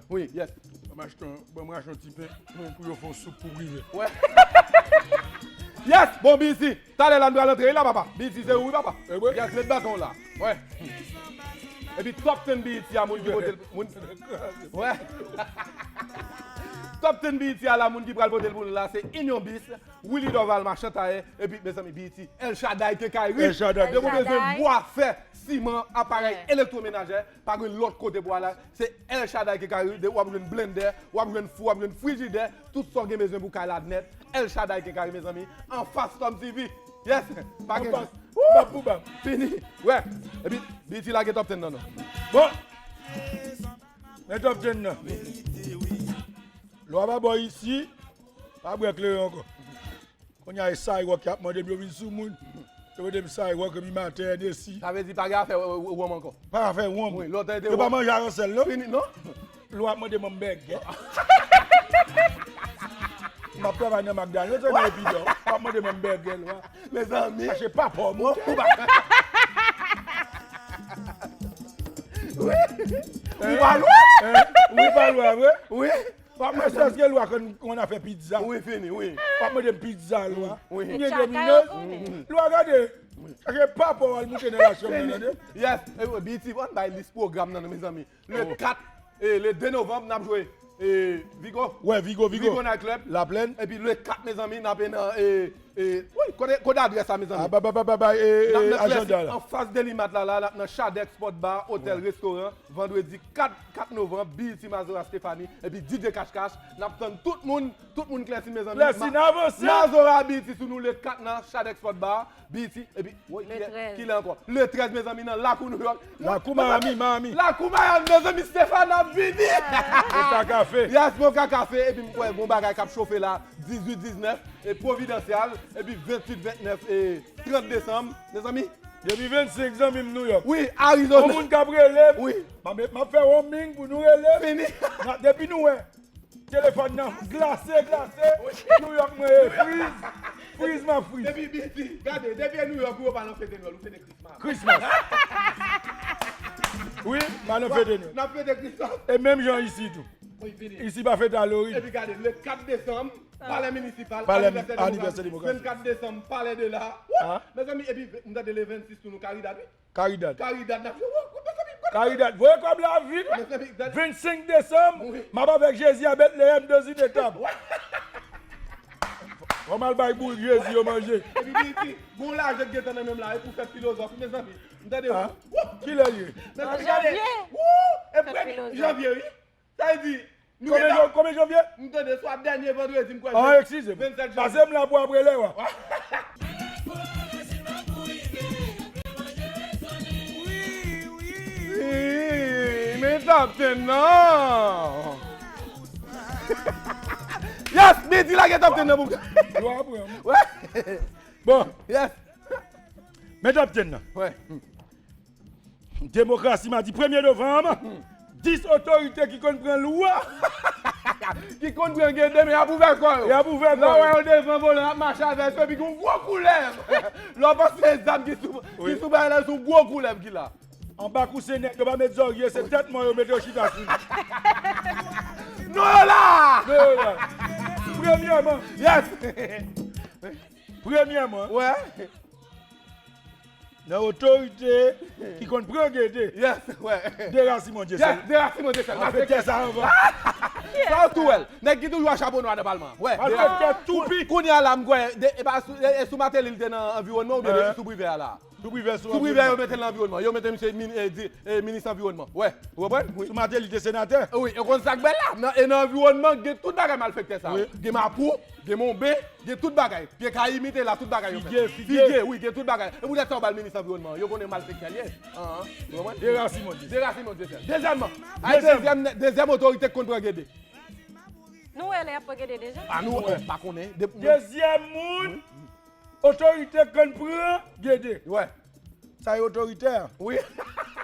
Wi, yes. Ban m achte yon, ban m rache yon ti pen pou yo fè yon soup pou prive. Yes, bon, B E T, talè la nou pral antre la, papa. B E T se ou, wi, papa. Yes, met baton la. Wè. Epi top ten B E T a, moun ki pote l, moun. Wè. Top ten B E T a la, moun ki pral pote l pou nou la, se Union Bis, Willy Dorval, Machan Tayè, epi, mezanmi, B E T, El Shaddai Kenkayri. El Shaddai. De ou bezwen bwa, fè, siman, aparèy elektwomenajè, pa gen lòt kote pou ale. Se El Shaddai Kenkayri, de w ap jwenn blendè, w ap jwenn fou, w ap jwenn frijidè, tout sa w gen bezwen pou kay la nèt. El Shaddai Kenkayri, mezanmi, anfas Tom T V. Yes, pa gen bab pou bab. Fini. Wè. Epi, B E T lage top ten nan non. Bon. Men top ten nan. Lwa pa bò isi, pa bwè kleren ankò. Kounye a, e Sidewalk y ap mande m, yo vin sou moun. Yo mete m Sidewalk, epi m atè, N S I. Sa vle di pa gen afè wonm ankò? Pa afè wonm. Wi, lontan te wonm. Yo pa manje aransèl, non? Fini, non? Lwa ap mande m bègè. M ap travay nan McDonald's, se nan Epidò. Yo ap mande m bègè, lwa. Mezanmi. Chache papa w, monchè. Ou pa lwen. Ou pa lwen, vre? Wi. Èske lwa konn, konn afè pizza? Wi, fini, wi. W ap mande m pizza, lwa. Wi. M gen Domino's. Lwa, gade. Chache papa w al moute nan la chanm nan, tande. Yes. E, B E T, ann bay lis pwogram nan, mezanmi. Le kat, e, le de novanm, n ap jwe, e, Vigo. Wè, Vigo, Vigo. Vigo Night Club. Laplèn. Epi le kat, mezanmi, n ap nan, e, e, wi, kote, kote adrès la, mezanmi? A, ba, ba, ba, ba, ba, e, e, ajanda la. Anfas Delimat la, la, la, nan Chadex Sport Bar, Hotel Restaurant, vandredi kat, kat novanm, B E T Mazora Stephanie, epi D J Cash Cash, n ap tann tout moun, tout moun Klèsin, mezanmi. Klèsin, avanse. Mazora B E T sou nou le kat nan Chadex Sport Bar, B E T, epi, woy, kilè, kilè ankò? Le trèz, mezanmi, nan Lakou New York. Lakou Miami, Miami. Lakou Miami, mezanmi, Stéphane ap vini. Moka Café. Yes, Moka Café, epi m kwè gon bagay k ap chofe la, dizuit, diznèf, e Providancial, epi venntuit, ventnèf, e trant desanm, mezanmi. Depi vennsenk, zanmi m, New York. Wi, Arizona. Yon moun k ap rele m. Wi. M ap, m ap fè roaming pou nou rele m. Fini. Depi nou wè telefòn nan glase, glase. New York mwen e friz. Friz, m ap friz. Depi B E T, gade, depi e New York, ou pa nan fete Nwèl, ou fete Christmas. Christmas. Wi, m pa nan fete Nwèl. N ap fete Christmas. E menm jan isi tou. Isi pa fete Halloween. Epi gade, le kat desanm, Palè Minisipal, Palè, anivèsè Demokrasi. Vennkat desanm, Palè de la. Woup! Mezanmi, epi m tande le vennsis tou nou Caridad, wi. Caridad. Caridad, n ap jwe, woup, woup, mezanmi, gade. Caridad, voye kòb la vit. Mezanmi, gade. Vennsenk desanm, m ap avèk Jezi a Betleyèm dans une étable. Fò m al bay bourik Jezi yo manje. Epi, epi, gon lajan k gentan nan men m la, e pou fèt filozòf, mezanmi. M tande, woup! Kilè l ye? Mezanmi, gade. Woup! E premye janvye, wi. Sa vle di, nou gentan. Konbyen janvye? M tande swa dènye vandredi, m kwè. Ah, eskize m. Vennsèt janvye. Pase m la pou apre lè, wa. Wi, men top ten nan. Yes, Bidi lage top ten nan pou m. Yo apre m. Wè. Bon. Yes. Men top ten nan. Wè. Demokrasi, madi premye novanm, dis otorite ki konn pran lwa. ki konn pran Gede, men y ap ouvè kò yo. Y ap ouvè kò yo. Lè w wè yo devan volan, y ap mache avè yo, epi gen yon gwo koulèv. Lè w panse se zam ki sou, ki sou bagay la, se yon gwo koulèv ki la. Anba kousen nèg yo pa met zòrye, se tèt mò yo mete yo chita sou li. Non, yo la! Non, yo la. Premyèman, yes! Premyèman, wè, nan otorite ki konn pran Gede. Yes, wè. Derasimon Dyesèl. Yes, Derasimon Dyesèl. Malfektè sa anvan. Sa w tou wè l. Nèg ki toujou a chapo nwa nan palman. Wè. Malfektè toupi. Kounye a la, m kwè, e pa sou, e, e sou Mateli li te nan anviwònman oubyen li sou Privè a la? Sou Privè, sou Privè, yo mete l nan anviwònman. Yo mete misye min-, e, di-, e, minis anviwònman. Wè, ou konprann? Wi. Sou Mateli te senatè. Wi, e konn sa k bèl la. Nan, e nan anviwònman, gen tout bagay malfektè sa yo. Wi. Gen mapou, gen monben, gen tout bagay. Pye kayi mite la, tout bagay yo fè. Figye, figye. Figye, wi, gen tout bagay. E poutèt sa yo ba l minis anviwònman. Yo konnen malfektè l ye. Anhan, ou konprann? Derasimon Dyesèl. Derasimon Dyesèl. Dezyèmman, ay, dezyèm, dezyèm otorite k konn pran Gede. Nou wè lè y ap pran Gede deja? A, nou, oh, m pa konnen. De-, dezyèm moun. Otorite k konn pran Gede. Wè. Sa e otorite a? Wi.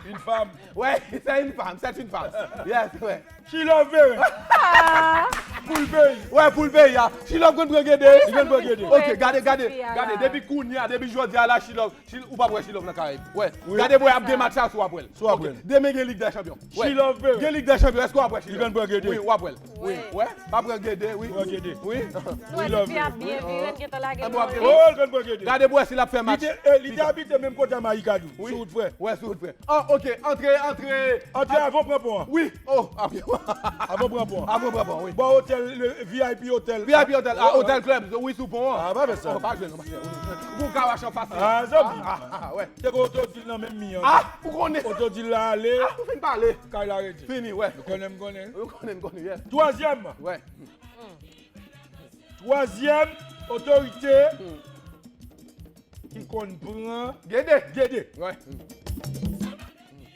Une femme. Wè, c'est une femme, c'est une femme. Yes, wè. She Love Veron. Ah. Pou l peyi. Wè, pou l peyi a. She Love konn pran Gede. Li konn pran Gede. Ok, gade, gade, gade. Depi kounye a, depi jodi a la, She Love, She, ou p ap wè She Love nan Karayib. Wè. Wi. Gade bò y ap gen match la, si w ap wè l. Si w ap wè l. Ok. Demen gen Lig dè Chanpyon. Wè. She Love Veron. Gen Lig dè Chanpyon, èske w ap wè She Love? Li konn pran Gede. Wi, w ap wè l. Wi, wè. Pa pran Gede, wi. Pran Gede. Wi. Nou wè tifi ap byen viv, l gentan lage nou. Oh, l konn pran Gede. Gade pou wè si l ap fè match. Li te, eh, li te abite menm kote a Mayika tou. Wi. Sou wout frè. Wè, sou wout frè. Ah, ok. Antre, antre. Antre avan pran pon an. Wi. Oh, ok. Avan pran pon an. Avan pran pon, wi. Bò otèl, le V I P otèl. V I P otèl. Ah, otèl club. Wi, sou pon an. Ah, pa fè sa. Oh, pa jwenn, pa jwenn. Gon kawach anfas. Ah, zanmi. Ah, ah, ah, wè. Te gen oto di l nan menm mi an. Ah, ou konnen. Oto di l la ale. Ah, ou fin pale. Kay la rete. Fini, wè. Nou konnen, m konnen. Nou konnen, m konnen, yes. Twazyèm. Wè. Twazyèm otorite ki konn pran Gede. Gede. Wè.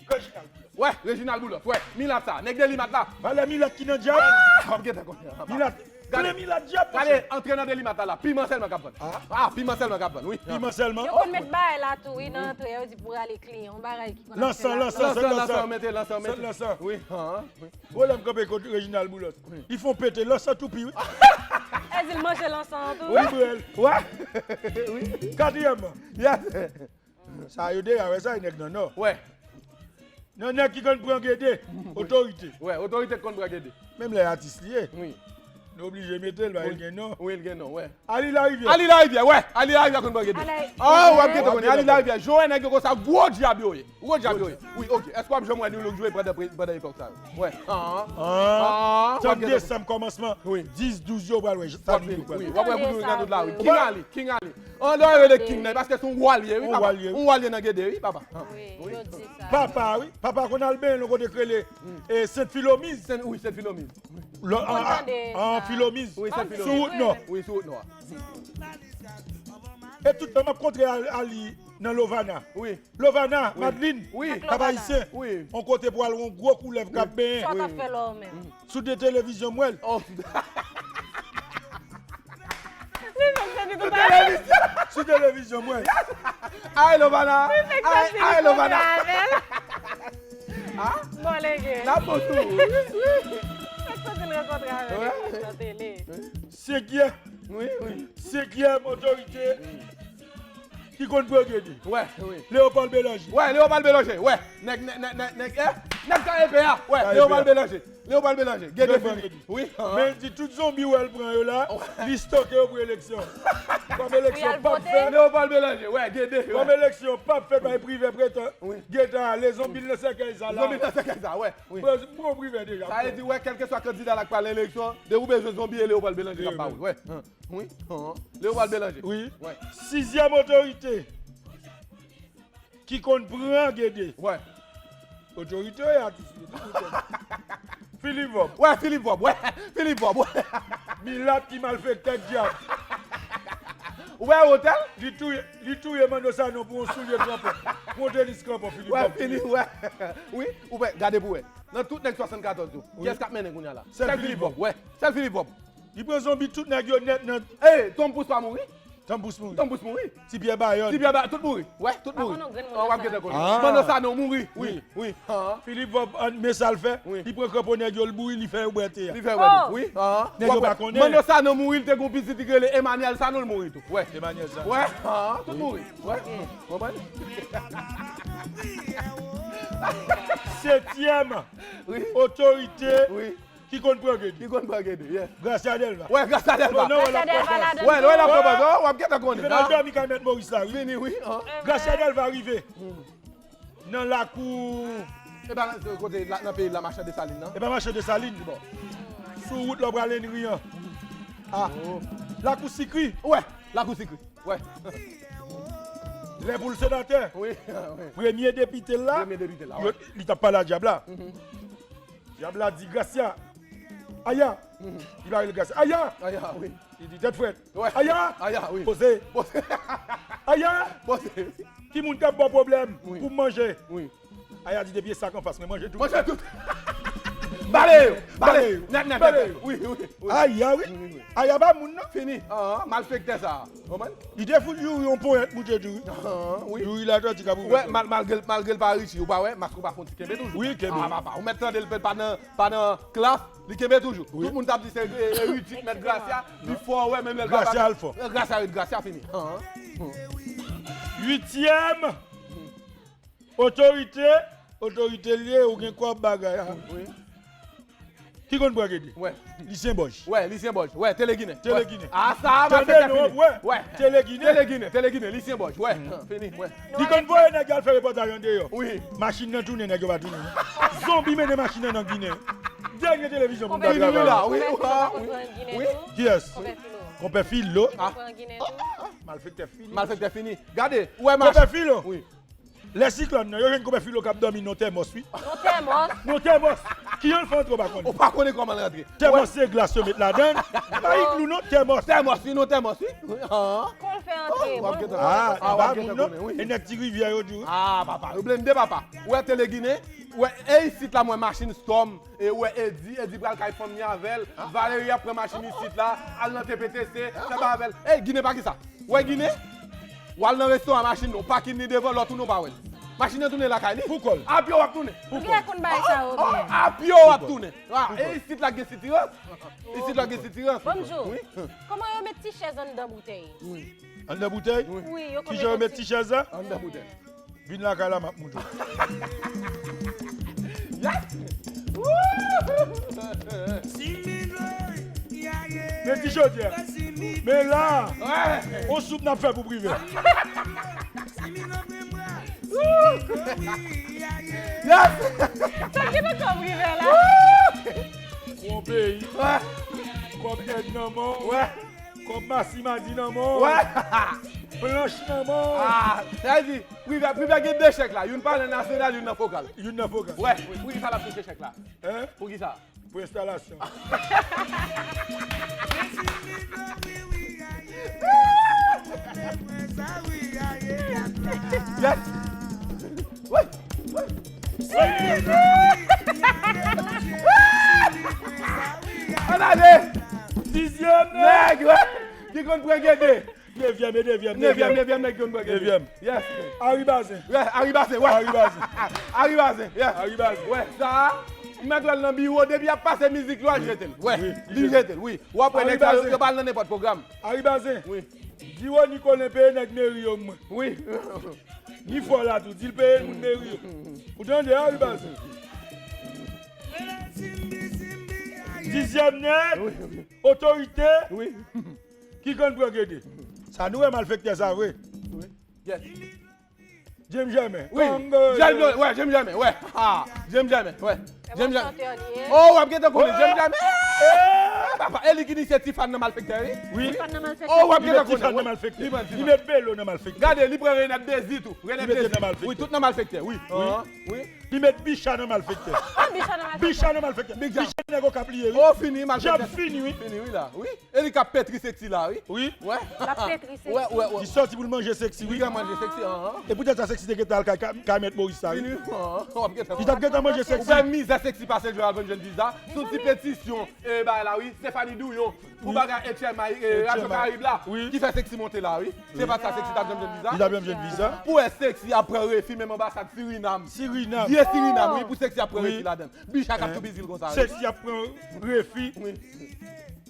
Reginald. Wè, Reginald Boulos. Wè, milat sa. Nèg Delimat la. Valè milat ki nan djab. Ah, w ap gentan konnen. Milat. Gade, gade, antre nan Delimat la, la. Piman sèlman k ap vann. Ah. Ah, piman sèlman k ap vann, wi. Piman sèlman? Yo konn met bagay la tou, wi, nan antre, yo di pou rale kliyan. Yon bagay ki konn ap fè la. Lansan, lansan, lansan, lansan, mete lansan, mete. Lansan. Wi, ah, wi. Bon, lè m kanpe kot Reginald Boulos. Wi. Li fè yon pete lansan toupi, wi. E di l manje lansan an tou. Wi, bwè l. Wè. Wi. Katriyèmman. Yes. Sa yo deja wè sa, e nèg nan Nò. Wè. Nan nèg ki konn pran Gede, otorite. Wè, otorite ki konn pran Gede. Menm lè atis li ye. Wi. Nou oblije mete l, ba, li gen non. Wi, li gen non, wè. Ali Larivyè. Ali Larivyè, wè. Ali Larivyè konn pran Gede. Ah, w ap gentan konnen. Ali Larivyè, jan w wè nèg yo konsa, gwo djab yo ye. Gwo djab yo ye. Wi, ok. Èske w ap janm wè New Look jwe pandan pre-, pandan epòk sa yo? Wè. Ah. Ah. W ap gentan konnen. Trant desanm kòmansman, wi, dis, douz yo pral wè sa New Look pral wè. Wi, w ap wè New Look nan tout lari. King Ali, King Ali. An dèyò yo de King nan, paske se yon wa l ye, wi, papa. Yon wa l ye nan Gede, wi, papa. Wi, yo di sa. Papa, wi. Papa konn al benyen yon kote k rele, eh, Sent Filomiz. Sent, wi, Sent Filomiz. Lò, an, an, an Filomiz. Wi, Sent Filomiz. Sou wout Nò. Wi, sou wout Nò. E tout tan m ap kontre al-, Ali nan Lovana. Wi. Lovana, wi. Madeline, wi. Cap Haïtien. Wi. On kote pou al yon gwo koulèv k ap benyen. Sa w t ap fè la w menm? Sou de televizyon m wè l. Oh. Li fè m santi tout a. Sou televizyon m wè l. Ay, Lovana. Ay, ay, Lovana. Ah? Bon, lege. N ap bon tou. Fè m santi l rankontre avè l nan tele. Senkyèm. Wi, wi. Senkyèm otorite ki konn pran Gede. Wè, wi. Léopold Bélanger. Wè, Léopold Bélanger, wè. Nèg, nèg, nèg, nèg, nèg, eh, nèg K E P a. Wè, Léopold Bélanger. Léopold Bélanger. Gede fini. Wi, ah. Men di tout zonbi wè l pran yo la, li stoke yo pou eleksyon. Kòm eleksyon p ap fèt. Léopold Bélanger, wè, Gede, wè. Kòm eleksyon p ap fèt, bay Privè pretan. Wi. Gede ale, zonbi l nan sèkèy sa la. Zonbi l nan sèkèy sa, wè. Wi. Pran Privè deja. Sa vle di, wè, kèlkeswa kandida la k pral nan eleksyon, depi w bezwen zonbi, e Léopold Bélanger k ap ba ou. Wè. Wi. Léopold Bélanger. Wi. Wè. Sizyèm otorite ki konn pran Gede. Wè. Otorite yo ye atis yo. Philippe Vob. Wè, Philippe Vob. Wè, Philippe Vob. Wè. Milat ki malfektè dyab. Ou wè otèl? Li touye, li touye Manno Sanon pou yon soulye kranpon. Pou yon tenis kranpon, Philippe Vob. Wè, Philippe, wè. Wi, ou wè, gade pou wè. Nan tout nèg swasannkatòz yo, kiyès k ap mennen kounye a la? Sèl Philippe Vob. Wè, sèl Philippe Vob. Li pran zonbi tout nèg yo nèt nan. Ey, tonm pous pa mouri. Tanpous mouri. Tanpous mouri. Ti Pyè Bayòn. Ti Pyè Bayòn, tout mouri. Wè, tout mouri. An, w ap gentan konnen. Manno Sanon mouri. Wi, wi. Filip Vòb, an, men sa l fè. Li pran kranpon nèg yo, l bouri, li fè yo bwè te a. Li fè yo bwè te. Wi. Nèg yo pa konnen. Manno Sanon mouri, li te gon pitit, li rele Emmanuel Sanon, l mouri tou. Wè. Emmanuel Sanon. Wè, tout mouri. Wè. Konprann? Setyèm otorite ki konn pran gede. Ki konn pran gede, yeah. Gracia Delva. Wè, Gracia Delva. Gracia Delva ladan tou. Wè, wè, l ap pran baz, w ap gentan konnen. Li vin al dòmi kay Mèt Moris la, wi. Fini, wi. Gracia Delva rive nan lakou. E pa nan, kote, la, nan peyi la, Machan Desalin nan? E pa Machan Desalin. Bon. Sou wout la, w pral Henry an. Ah. Lakou Sikri. Wè, lakou Sikri. Wè. Lè pou l senatè. Wi, wi. Premye depite l la. Premye depite l la, wè. Li t ap pale a dyab la. Dyab la di, Gracia. Aya. Li pa rele Gracia. Aya. Aya, wi. Li di, tèt frèt. Wè. Aya. Aya, wi. Poze. Poze. Aya. Poze. Ki moun k ap ba w pwoblèm pou m manje? Wi. Aya di, depi e sa k anfas mwen, manje tout. Manje tout. Bale yo. Bale yo. Nèt, nèt, nèt. Wi, wi, wi. Aya, wi. Wi, wi, wi. Aya pa moun, non. Fini. An, malfektè sa. Konprann? Li te fout Youri yon ponyèt, pou Dye di, wi. An, wi. Youri la, tèt li ka pou. Wè, mal-, malgre, malgre l pa Richi, ou pa wè, mask ou pa fon ti kenbe toujou. Wi, kenbe. Ah, papa, ou mèt tande l pa nan, pa nan klas, li kenbe toujou. Wi. Tout moun t ap di se, e, e, Richie k mèt Gracia, li fò, wè, menm lè l pa. Gracia al fò. Gracia ret Gracia, fini. An. Uityèm. Otorite, otorite l ye, ou gen kòb bagay a. Wi. Ki konn pran gede? Wè. Lisyen Bòj. Wè, Lisyen Bòj. Wè, Tele Ginen. Tele Ginen. A sa, malfektè fini. Wè. Tele Ginen. Tele Ginen, Lisyen Bòj. Wè. Fini, wè. Li konn voye nèg al fè repòtaj andeyò. Wi. Machin nan tounen, nèg yo pa tounen. Zonbi mennen machin nan nan Ginen. Dènye televizyon pou m ta travay la. Wi, wi. Kiyès? Konpè Filo. Malfektè fini. Malfektè fini. Gade, ou wè machin. Konpè Filo. Wi. Lè siklòn nan, yo jwenn konpè Filo k ap dòmi nan tèmòs, wi. Nan tèmòs? Nan tèmòs. Kijan l fè antre, ou pa konnen. Ou pa konnen kòman l rantre. Tèmòs se glas yo met ladan l. Pa iglou non, tèmòs. Tèmòs, wi, nan tèmòs, wi. Wi, an. Kòman l fè antre? Ah, e pa moun non. E nèg Ti Rivyè yo di, wi. Ah, papa, yo blende, papa. Ou wè Tele Ginen, ou wè, e isit la, mwen machin Storm. E ou wè Edi, Edi pral kay fanm li avè l. Valery ap pran machin isit la, al nan T P T C, fè bagay avè l. Ey, Ginen pa ki sa. Ou wè Ginen? W al nan restoran, machin nan, w pakin li devan, lè w tounen w pa wè l. Machin nan tounen lakay li. Pou kò l. A pye w ap tounen. Pou kò l. Ou genlè konn bagay sa yo byen. A pye w ap tounen. E isit la gen sitirans. Isit la gen sitirans. Bonjou. Wi. Kòman yo met ti chèz anndan boutèy? Anndan boutèy? Wi, yo konn met ti chèz la? Anndan boutèy. Vin lakay la, m ap moutre w. Yes! Woo! Men ti chodyè. Men la, on soup n ap fè pou Privè. Yes! Sa ki nan kò Privè la? Yon peyi. Kòb nèg nan men w. Kòb masimadi nan men w. Planch nan men w. Ah, sa vle di, Privè, Privè gen de chèk la. Youn palè nasyonal, youn nan fokal. Youn nan fokal. Wè, wi, poukisa l ap touche chèk la? Hein? Poukisa? Pou enstalasyon. Yes! Wi! Wi! Ann ale! Dizyèm nèg, wi! Ki konn pran gede. Nevyèm, e nevyèm, nevyèm. Nevyèm, nevyèm nèg ki konn pran gede. Nevyèm. Yes. Ari Bazen. Wè, Ari Bazen, wè. Ari Bazen. Ari Bazen, yes. Ari Bazen. Wè, sa a, m mèt wè l nan biwo, depi y ap pase mizik, l al jete l. Wè, li jete l, wi. W ap wè nèg sa yo, yo pa al nan nenpòt pwogram. Ari Bazen. Wi. Di Rony Colin peye nèg meri yo mwen. Wi. Ni fò la tou, di l peye moun meri yo. Ou tande, Ari Bazen? Dizyèm nèg, otorite. Wi. Ki konn pran gede? Sa nou wè malfektè sa vre. Wi. Yes. James Germain. Wi. Kongo. James, wè, James Germain, wè. Ha, James Germain, wè. James Germain. Oh, w ap gentan konnen James Germain. Eh, papa, e li ki inisye ti fan nan malfektè, wi. Wi. Ti fan nan malfektè. Oh, w ap gentan konnen. Li met ti fan nan malfektè. Li met Belo nan malfektè. Gade, li pran Renat Dezi tou. Renat Dezi. Li met nan malfektè. Wi, tout nan malfektè, wi. Wi. Wi. Li met Bicha nan malfektè. Ah, Bicha nan malfektè. Bicha nan malfektè. Bicha nèg Okap li ye, wi. Oh, fini, malfektè. Djab fini, wi. Fini, wi, la, wi. E li k ap petri seksi la, wi. Wi. Wè. L ap petri seksi. Wè, wè, wè. Li sòti pou l manje seksi, wi. Li ka manje seksi, an, an. E poutèt sa seksi te gentan al kay, kay, kay mèt Moris sa, wi. Fini, an, an, w ap gentan. Li t ap gentan manje seksi. Ou fè mizè seksi pase l jwenn al jwenn viza. Sou ti petisyon, e, bagay la, wi. Stephanie Douyon. Pou bagay H M I, e, Radyo Karayib la. Wi. Ki fè seksi monte la, wi. Se pa sa seksi t ap janm jwenn viza. Li t ap janm jwenn viza. Pou wè seksi ap pran refi menm anbasad Sirinam. Sirinam. Vye Sirinam, wi, pou seksi ap pran refi ladan. Bicha k ap tou bizil konsa, wi. Seksi ap pran refi. Wi.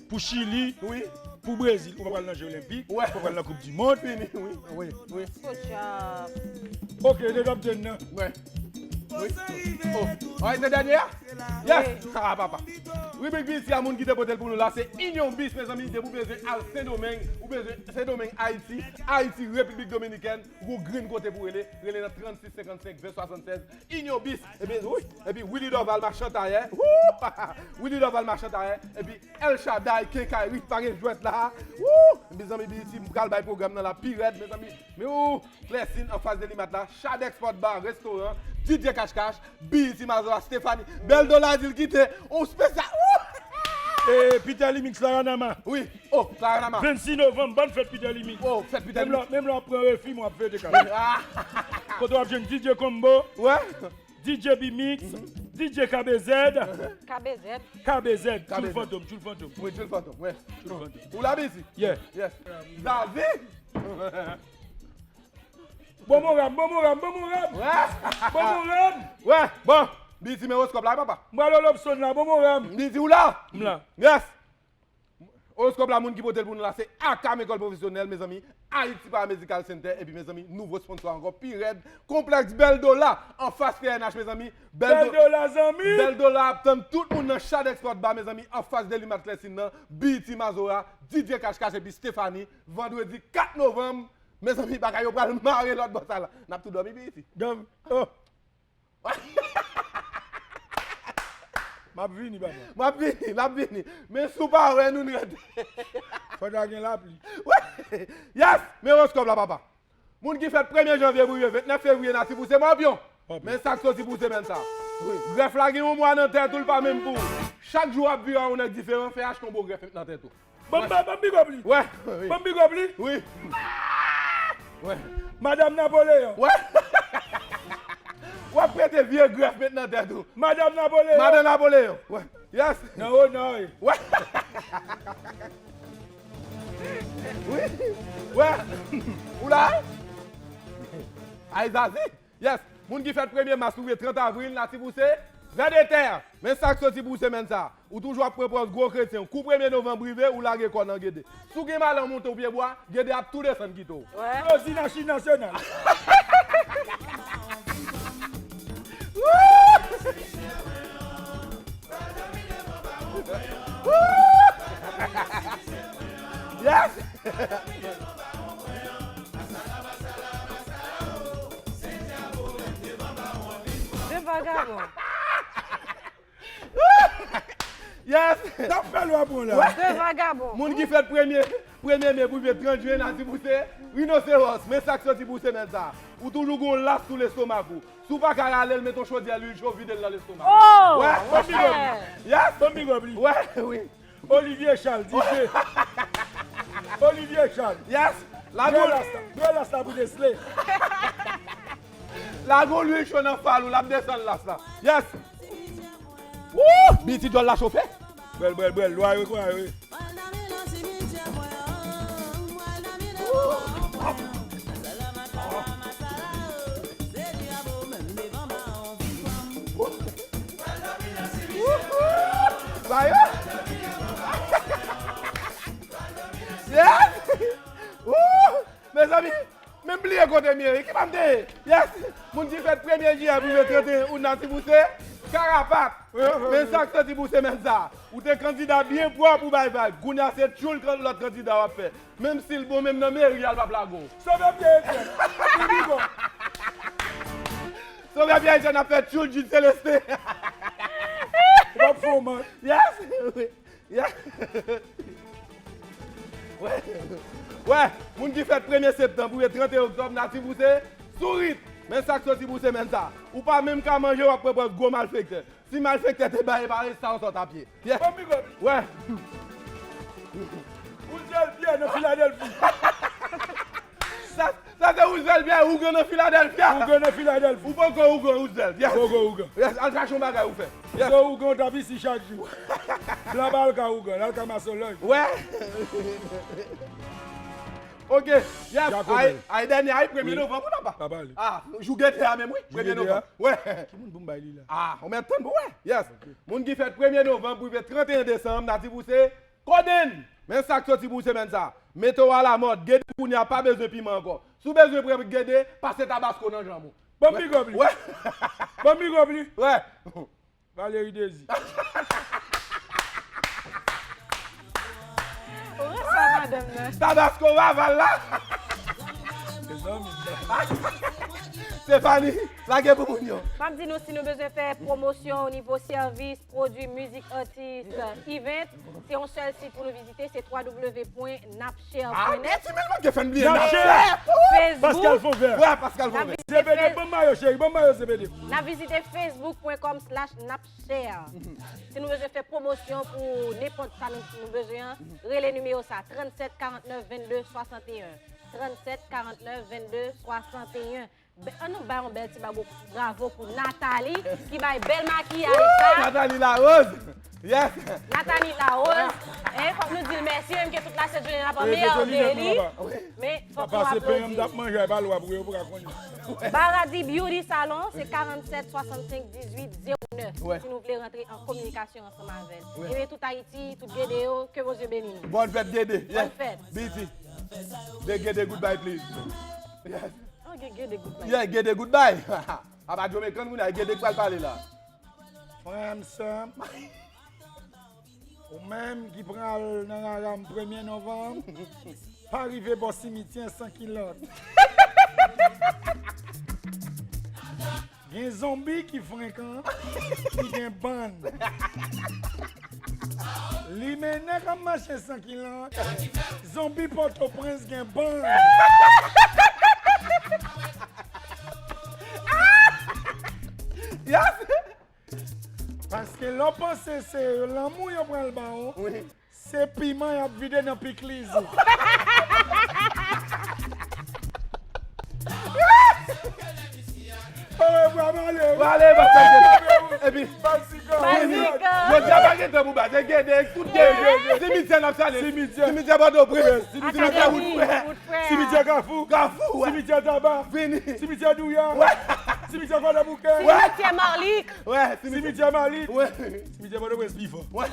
Pou Chili, wi, pou Brezil, ou pa pral nan Je Olenpik, wi, ou pa pral nan Koup di Mond. Fini, wi. Wi, wi. Good job. Ok, de top ten nan. Wi. Wi. Oh. Alright, se dènye a? Yes! Wi. Ah, papa. Ribrik B E T a, moun ki te pote l pou nou la, se Inyon Bis, mezanmi, depi ou bezwen al Sendomeng, ou bezwen Sendomeng, Ayiti, Ayiti, Repiblik Dominikèn, ou gon grenn kote pou rele, rele nan trannsis senkannsenk ven swasannsèz, Inyon Bis, epi, wi, epi Willy Dorval, machann tayè, wou! Willy Dorval, machann tayè, epi El Shaddai, Kenkayri, pa gen jwèt la, wou! Mezanmi, B E T, m pral bay pwogram nan la pi rèd, mezanmi, men ou, Klèsin, anfas de Limat la, Shad Export Bar, restoran, D J Cash Cash, B E T Mazora, Stephanie, Bèl Dola di l kite, on spesyal, wou! E Peter Limix, Laranama. Wi. Oh, Laranama. Vennsis novanm, bòn fèt Peter Limix. Oh, fèt Peter Limix. Menm lè, menm lè w ap pran refi, mwen ap fete kay. Ah. Kote w ap jwenn D J Combo, wè. D J B-Mix, D J K B Z. K B Z. K B Z, Tchoul Fantom, Tchoul Fantom. Wi, Tchoul Fantom, wi. Tchoul Fantom. Ou la, B E T? Yeah. Yes. Zazi! Bon moral, bon moral, bon moral. Wè. Bon moral. Wè, bon. B E T, men oskòp la, papa. M pral Lobson la, bon moral. B E T, ou la? M la. Yes. Oskòp la, moun ki pote l pou nou la, se Akam Ekòl Pwofesyonèl, mezanmi. Ayiti Paramedical Center, epi, mezanmi, nouvo sponsò ankò, pi rèd, Konplèks Bèl Dola, anfas P N H, mezanmi. Bèl Bèl Do-, Dola, zanmi. Bèl Dola ap tann tout moun nan Shad Export Bar, mezanmi, anfas de Limat Klèsin nan, B E T Mazora, D J Cash Cash, epi Stephanie, vandredi kat novanm, mezanmi, bagay yo pral mare lòt bò sa la. N ap tou dòmi, B E T. Dòmi. Oh. M ap vini, papa. M ap vini, l ap vini. Men si w pa wè nou, n rete. Fò ta gen lapli. Wi. Yes! Men oskòp la, papa. Moun ki fèt premye janvye pou rive ventnèf fevriye, n a ti pouse mòpyon. Mòpyon. Men sa k soti pou semèn sa. Wi. Grèf la gen yon mwa nan tèt ou, l pa menm pou ou. Chak jou w ap vire a yon nèg diferan, fè achte yon bon grèf nan tèt ou. Ban m, ban m big up li. Wè, wi. Ban m big up li. Wi. Wè. Madanm Napoleyon. Wè. W ap prete vye grèf met nan tèt ou. Madanm Napoleyon. Madanm Napoleyon. Wè. Yes. Nan wo, nan wo. Wè. Wi. Wè. Ou la? Ay, Zazi. Yes, moun ki fèt premye mas pou rive trant avril, n a ti pouse vèdetè. Men sa k soti pou semèn sa. Ou toujou ap pran pòz gwo kretyen. Kou premye novanm rive, ou lage kò nan gede. Si w gen malè w monte w pye bwa, gede ap tou desann kite w. Wè. Rosie nan Chim Nasyonal. Yes! De vagabon. Yes! T ap fè lwa pou la. Wè. De vagabon. Moun ki fèt premye, premye me pou rive trant jen, n a di pou se rinoseros. Men sa k soti pou semèn sa. Ou toujou gon las sou lestomak ou. Si w pa ka rale l, met yon chodyè lwil cho, vide l nan lestomak ou. Oh, wè. Ban m big up li. Yes! Ban m big up li. Wè, wi. Olivier Charles, D J. Olivier Charles. Yes. Lage yon lasta. Dwe lasta pou Nestlé. Lage yon lwil cho nan fal ou, l ap desann lasta. Yes. Woo! Biti djòl la chofe. Bwèl, bwèl, bwèl. Lwa yo, lwa yo. Ba yo. Yes! Woo! Mezanmi, men m bliye kote m ye wi. Ki pa m te ye? Yes! Moun ki fèt premye jiyè pou rive trannteyen out, n a ti pou se Karapat. Men sa k soti pou semèn sa. Ou te kandida byen pwòp, ou bay vag. Kounye a se tchoul kan lòt kandida w ap fè. Menm si l bon, menm nan meri a, l p ap lage w. Sovè pye Etyèn. Li pi bon. Sovè pye Etyèn ap fè tchoul Jude Célestin. Ou p ap fè w mank. Yes. Yeah. Wè. Wè, moun ki fèt premye septanm pou rive trannteyen oktòb, n a ti pou se Sourit. Men sa k soti pou semèn sa. Ou pa menm ka manje, w ap pran pòz gwo malfektè. Si malfektè te bay, e pa rete sa w sot ap ye. Yeah. Bon, big up. Wè. Roosevelt Pierre nan Filadèlfi. Sa, sa se Roosevelt Pierre, ougan nan Filadèlfi. Ougan nan Filadèlfi. Ou poko ougan, Roosevelt. Yes. Poko ougan. Yes, al chache yon bagay ou fè. Yes. Se ougan w t ap isi chak jou. Blan pa al ka ougan, l al ka masolòj. Wè. Ok, yes, ay, ay, dènye, ay, premye novanm, ou nan pa? Pa pale. Ah, jou gede a menm, wi, premye novanm. Wè. Ki moun pou m bay li la? Ah, ou mèt tann pou wè. Yes. Ok. Moun ki fèt premye novanm pou rive trannteyen desanm, n a di pou se Kodenn. Men sa k soti pou semèn sa. Mete w alamòd, gede kounye a pa bezwen piman ankò. Si w bezwen pran gede, pase tabasko nan janm ou. Bon, big up li. Wè. Bon, big up li. Wè. Valérie Désir. Ou ret sa madanm nan. Tabasko Vaval la. Mezanmi. Stephanie, lage pou moun yo. M ap di nou, si nou bezwen fè pwomosyon o nivo sèvis, pwodui, mizik, atis, event, se yon sèl sit pou nou vizite, se w w w pwen napshare pwen nèt. Ah, ti men manke fè n bliye Napshare. Napshare. Facebook. Pascal Fonvert. Wè, Pascal Fonvert. N ap vizite Zebede, Face- ban m mayo, cheri, ban m mayo, Zebede. N ap vizite facebook pwen kòm slash napshare. Si nou bezwen fè pwomosyon pou nenpòt sa nou, nou bezwen an, rele nimewo sa, tranntsèt karantnèf vennde swasanteyen. Tranntsèt karantnèf vennde swasanteyen. Be-, ann nou bay yon bèl ti bago bravo pou Nathalie, ki bay bèl makiyaj sa. Nathalie Larose! Yes! Nathalie Larose. Eh, fòk nou di l mèsi, menm ke tout la sèt jounen n ap anmède li. Men fòk nou aplodi. Pase pen an, m t ap manje, ay pa lwa pou yo pou ka konnen. Baradi Beauty Salon, se karanntsèt swasannsenk dizuit zewo nèf. Wè. Si nou vle rantre an kominikasyon ansanm avè l. Wè. Ebyen, tout Ayiti, tout Gede yo, ke Bondye beni nou. Bòn fèt, Gede. Bòn fèt. Yes. Beauty. De Gede, goodbye, please. Yes. Oh, Gede, goodbye. Yeah, Gede, goodbye. Apa Jamaican moun, ay Gede k pral pale la. Frè m, sè m, ou menm ki pral nan rara m premye novanm, pa rive bò simityè san kilòt. Gen zonbi ki frekan, ki gen bann. Limenen k ap mache san kilòt, zonbi Pòtoprens gen bann. Yes! Paske lè w panse se lanmou yo pral ba w, wi, se piman y ap vide nan pikliz ou. Owe, bwa, m ale, wi. M ale, m ale. Epi, Bazika. Bazika. Jodi a pa gen tan pou baz, se Gede, tout Gede. Gede. Simityè n ap sale. Simityè. Simityè Pòtoprens. Simityè Woodfrè. Simityè Kafou. Kafou, wè. Simityè Taba. Vini. Simityè Douya. Wè. Simityè Kwadabouke. Wè. Simityè Malik. Wè, simityè. Simityè Malik. Wè. Simityè Pòtoprens pi fò. Wè.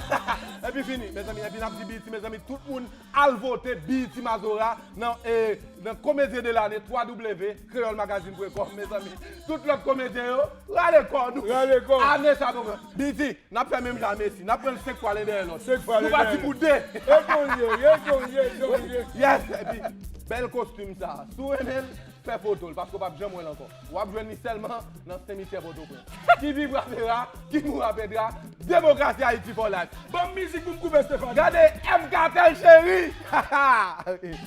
Epi fini, mezanmi, epi n ap di Biti, mezanmi, tout moun al vote Biti Mazora nan, eh, nan Comédien de l'année, twa w w w kreyòl magazine pwen kòm, mezanmi. Tout lòt komedyen yo, rale kò nou. Rale kò. Ane sa, bon, Biti, n ap fè menm jan a Messi. N ap pran l senk fwa len dèyè lòt. Senk fwa len dèyè lòt. Nou pati pou de. E gon ye, e gon ye, e gon ye. Yes, epi, bèl kostim sa. Si w renmen l, fè foto l, paske w p ap janm wè l ankò. W ap jwenn li sèlman nan simityè Pòtoprens. Ki vivra vera, ki moura perdra, Demokrasi Ayiti for life. Ban m mizik pou m koupe Stéphanie. Gade M Kartel cheri.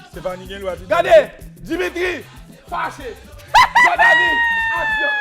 Stéphanie gen lwa di. Gade Dimitri fache. Jordany, aksyon.